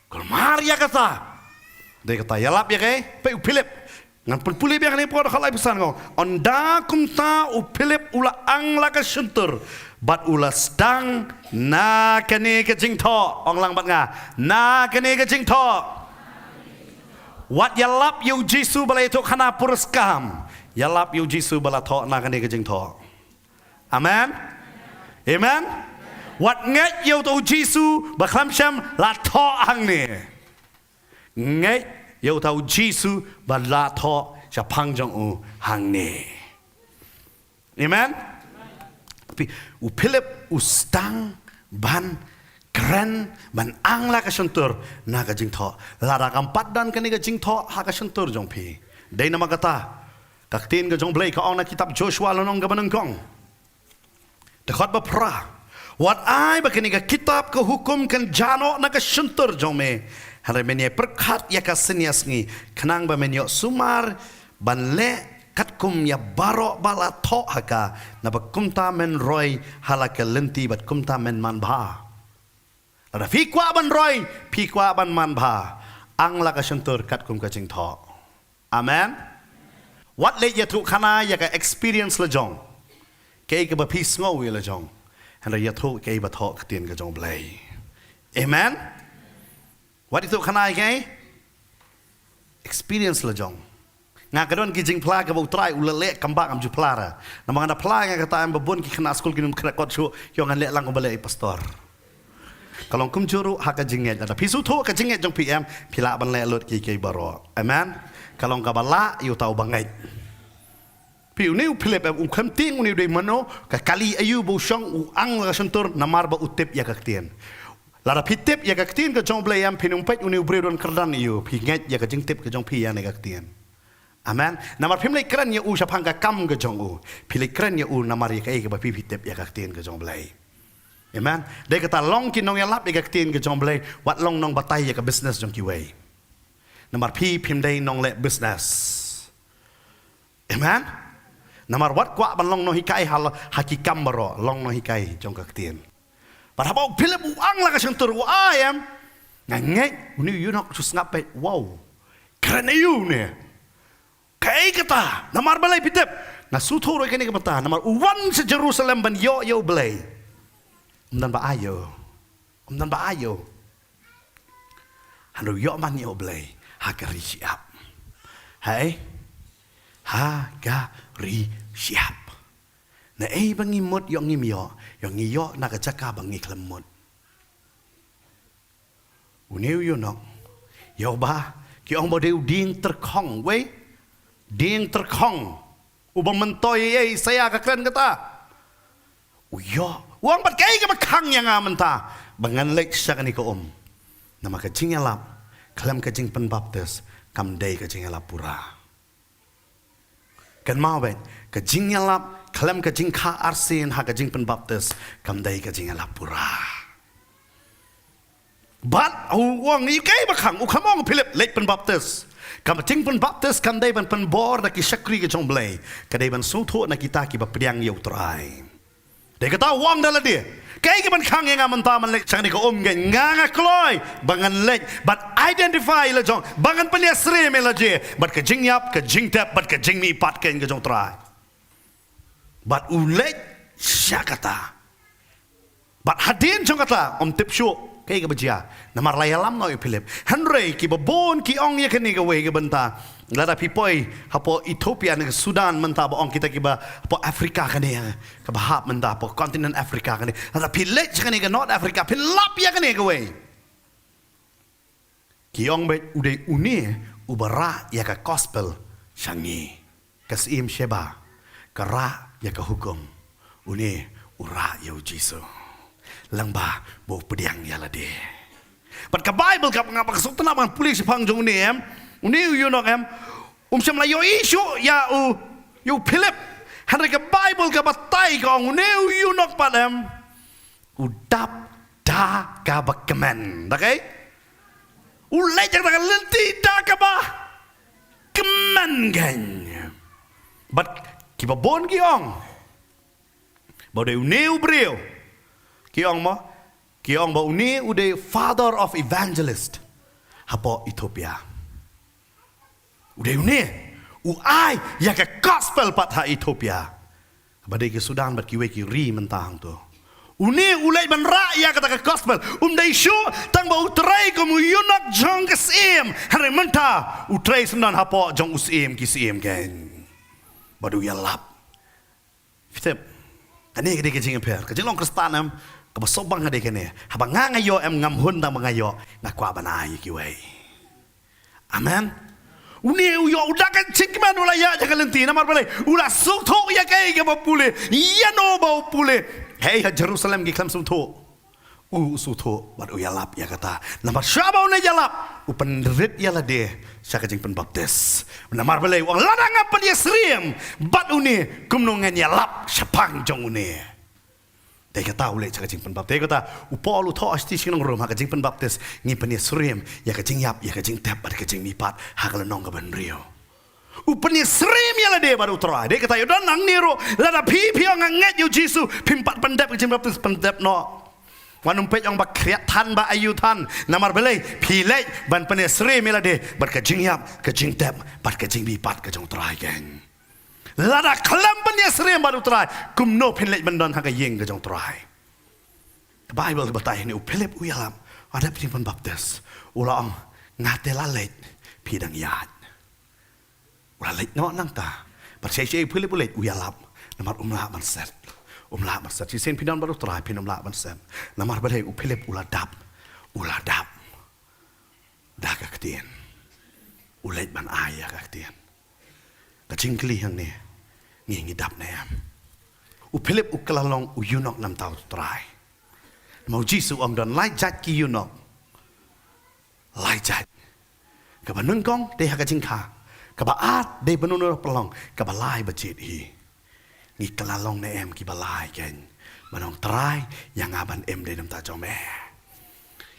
Kulmar ïa kata. Dei kata ïalap ïa kai, peit u Philip. Ngan pynpule biang ne por khalai pesan ngong. Ynda kumta u Philip u la ang la ka shyntur. Bad u la sdang na kane ka jingthoh. Ong lang bad nga. Na kane ka jingthoh. Wat ïalap ïa u Jisu ba la ïathuh khana puriskam. Ïalap ïa u Jisu ba la thoh na kane ka jingthoh. Amen. Amen. Wat ngeit ïa uta u Jisu ba khlem shym la thoh hangne. Ngeit ïa uta u Jisu ba la thoh shaphang jong u hangne. Amen. Phi, u Philip u sdang ban kren ban ang la ka shyntur na ka jingthoh. Lada kam pat don kane ka jingthoh ha ka shyntur jong phi. Dei namar kata ka ktien ka jong Blei ka ong na kitab Joshua lynnong kaba nyngkong. Dkhot ba phra. Wat ai ba kane ka kitab ka hukum kan jah noh na ka shyntur jong me. Hynrei men ïa pyrkhat ïa ka sngi ïa sngi khnang ba men ïoh sumar ban leh katkum ïa baroh ba la thoh ha ka, naba kumta men roi ha la ka lynti bad kumta men manbha. Lada phi kwah ban roi, phi kwah ban manbha, ang la ka shyntur katkum ka jingthoh. Amen. Wat leh ïathuh khana ïa ka experience la jong, kaei kaba phi sngew ïa la jong. Hynrei ïathuh kaei ba thoh ka ktien ka jong Blei. Amen. Wat ïathuh khana ïa kaei? Experience la jong. Nga ka don ki jingphla kaba U Trai u la leh, kam ba ngam ju phla ra. Namar nga da phla nga kata em, ba bun ki khynnah skul kin ym khreh kot shuh, ïoh ngan leh lang kumba leh i pastor. Ka long kumjuh ruh ha ka jingngeit. Lada phi sngewthuh ka jingngeit jong phi em, phi lah ban leh lut kiei kiei baroh. Amen. Ka long kaba lah ïa uta uba ngeit. Phi, une u Philip em, um khlem tieng une u dei mano, ka kali aïu ba u shong u ang la ka shyntur, namar ba u tip ïa ka ktien. Lada phi tip ïa ka ktien ka jong Blei em, phin ym peit une u briew don kyrdan aïu, phi ngeit ïa ka jingtip ka jong phi ïa kane ka ktien. Amen. Namar phim leit kren ïa u shaphang ka kam ka jong u. Phi leit kren ïa u namar ïa kaei kaba phi, phi tip ïa ka ktien ka jong Blei. Amen. Dei kata long ki nongïalap ïa ka ktien ka jong Blei, wat long nongbatai ïa ka business jong kiwei. Namar phi phim dei nongleh business. Amen. Namar wat kwah ban long nonghikai ha, ha ki kam baroh, long nonghikai jong ka ktien. Bad haba u Philip u ang la ka shyntur u ai em, nga ngeit une u eunuch u sngap beit, wow. Kren aïu une? Kaei kata? Namar balei phi tip? Nga sngewthuh ruh ïa kane ka bynta, namar u wan sha Jerusalem ban ïoh ïa u Blei. Um don ba ai ïa u. Um don ba ai ïa u. Hynrei u ïoh man ïa u Blei ha ka ri shyiap. Hei? Ha ka ri shyiap. Naei ba ngi mut ïoh ngim ïoh, ïoh ngi ïoh na ka jaka ba ngi khlem mut. Une u eunuch, ïoh ba ki ong ba dei u dieng tyrkhong, wei? Dieng tyrkhong. Uba myntoi ïa Isaiah ka kren kata. U ïoh, u ong bad kaei kaba khang ïa nga mynta ba ngan leit sha kane ka um. Namar ka jingïalap khlem ka jingpynbaptis kam dei ka jingïalap pura. Kynmaw beit, ka jingïalap khlem ka jingkha arsien ha ka jingpynbaptis kam dei ka jingïalap pura. Bad u ong ïa kaei ba khang, u khlem ong Philip leit pynbaptis. Ka jingpynbaptis kam dei ban pynbor da ki shakri ka jong Blei, ka dei ban sngewthuh na kita kiba pdiang ïa u Trai. Dei kata u ong da lade, kaei kaban khang ïa nga mynta ban leit sha kane ka um, nga nga kloi ba ngan leit bad identify la jong, ba ngan pynïasyriem ïa lade bad ka jingïap, ka jingtep bad ka jingmihpat ka jong u Trai. Bad u leit sha kata. Bad hadien jong kata, um tip shuh Kaei kaba jia? Namar la ïalam noh ïa u Philip. Hynrei kiba bun ki ong ïa kane kawei ka bynta. Lada phi poi hapoh Ethiopia ne ka Sudan mynta, ba ong kita kiba hapoh Africa kane, kaba hap mynta hapoh continent Africa kane. Lada phi leit sha kane ka North Africa, phin lap ïa kane kawei. Ki ong beit u dei une uba rah ïa ka gospel sha ngi. Ka Syiem Sheba ka rah ïa ka hukum, une u rah ïa u Jisu. Lyngba ba u pdiang ïa lade. Bad ka Bible ka, nga ba ka suk tnat ban pule shaphang jong une, em, une u eunuch, em, um shym la ïohi shuh ïa u, ïa u Philip. Hynrei ka Bible ka batai ka ong une u eunuch pat, em, u dap da kaba kmen. Da kaei? U leit da ka lynti da kaba kmen kein. Bad kiba bun ki ong ba u dei une u briew. Ki ong mo, ki ong ba une u dei father of evangelist hapoh Ethiopia. U dei une u ai ïa ka gospel pat ha Ethiopia. Ba dei ki Sudan bad kiwei ki ri mynta hangto. Une u leit ban rah ïa kata ka gospel. Um dei shuh tang ba u trei kum u eunuch jong ka syiem. Hynrei mynta u trei syndon hapoh jong u syiem ki syiem kein. Bad u ïalap. Philip, kane ka dei ka jingïapher, ka jinglong Khristan, em, kaba sngewbang ka dei kane. Haba nga, nga ïoh, em, ngam hun tang ba nga ïoh, nga kwah ban ai ïa kiwei. Amen. Une u ïoh, u da ka jingkmen u la ïaid ha ka lynti, namar balei? U la sngewthuh ïa kaei kaba pule, ïa no ba u pule. Hei ha Jerusalem ki khlem sngewthuh. U sngewthuh bad u ïalap ïa kata. Namar shwa ba une ïalap, u pynrit ïa lade sha ka jingpynbaptis. Namar balei? U ong, lada nga pynïasyriem bad une, kumno ngan ïalap shaphang jong une. Te kata u leit sha ka jingpynbaptis. Te kata u Paul u thoh ha shisha ki nong Rom, ha ka jingpynbaptis ngin pynïasyriem ïa ka jingïap, ïa ka jingtep bad ka jingmihpat ha ka lynnong kaba hynriew. U pynïasyriem ïa lade bad u Trai. Dei kata ïa don hangne ruh, lada phi, phi ong nga ngeit ïa u Jisu, phim pat pyndep ka jingbaptis, pyndep noh. Wat nym peit ong ba khriat than ba aïu than. Namar balei? Phi leit ban pynïasyriem ïa lade bad ka jingïap, ka jingtep bad ka jingmihpat ka jong u Trai kein. Lada khlem pynïasyriem bad u Trai, kumno phin leit ban don ha ka ïing ka jong u Trai? Ka Bible ka batai hangne u Philip u ïalap, ha dep jingpynbaptis. U la ong, nga te la leit, phi dang ïaid. U la leit noh nangta. Bad shai shai u Philip u leit, u ïalap. Namar um lah ban set. Um lah ban set. Shisien phi don bad u Trai, phin ym lah ban set. Namar balei? U Philip u la dap. U la dap da ka ktien. U leit ban ai ïa ka ktien. Ka jingkylli hangne, ngi, ngi dap ne em? U Philip u kylla long u eunuch na bynta u Trai. Namar u Jisu u ong don lai jait ki eunuch. Lai jait. Kaba nyngkong dei ha ka jingkha. Kaba ar dei ba nunu pynlong. Kaba lai ba jied hi. Ngi kylla long ne em kiba lai kein? Ban ong, Trai, ïa nga ban im dei na bynta jong me.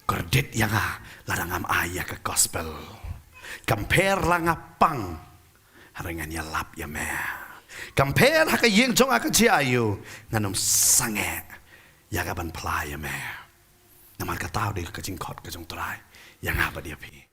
Kordit ïa nga lada ngam ai ïa ka gospel. Kam pher la nga pang, hynrei ngan ïalap ïa me. Kam pher ha ka ïing jong nga ka jia aïu, ngan ym sangeh ïa ka ban phla ïa me. Namar kata u dei ka jingkhot ka jong u Trai ïa nga bad ïa phi.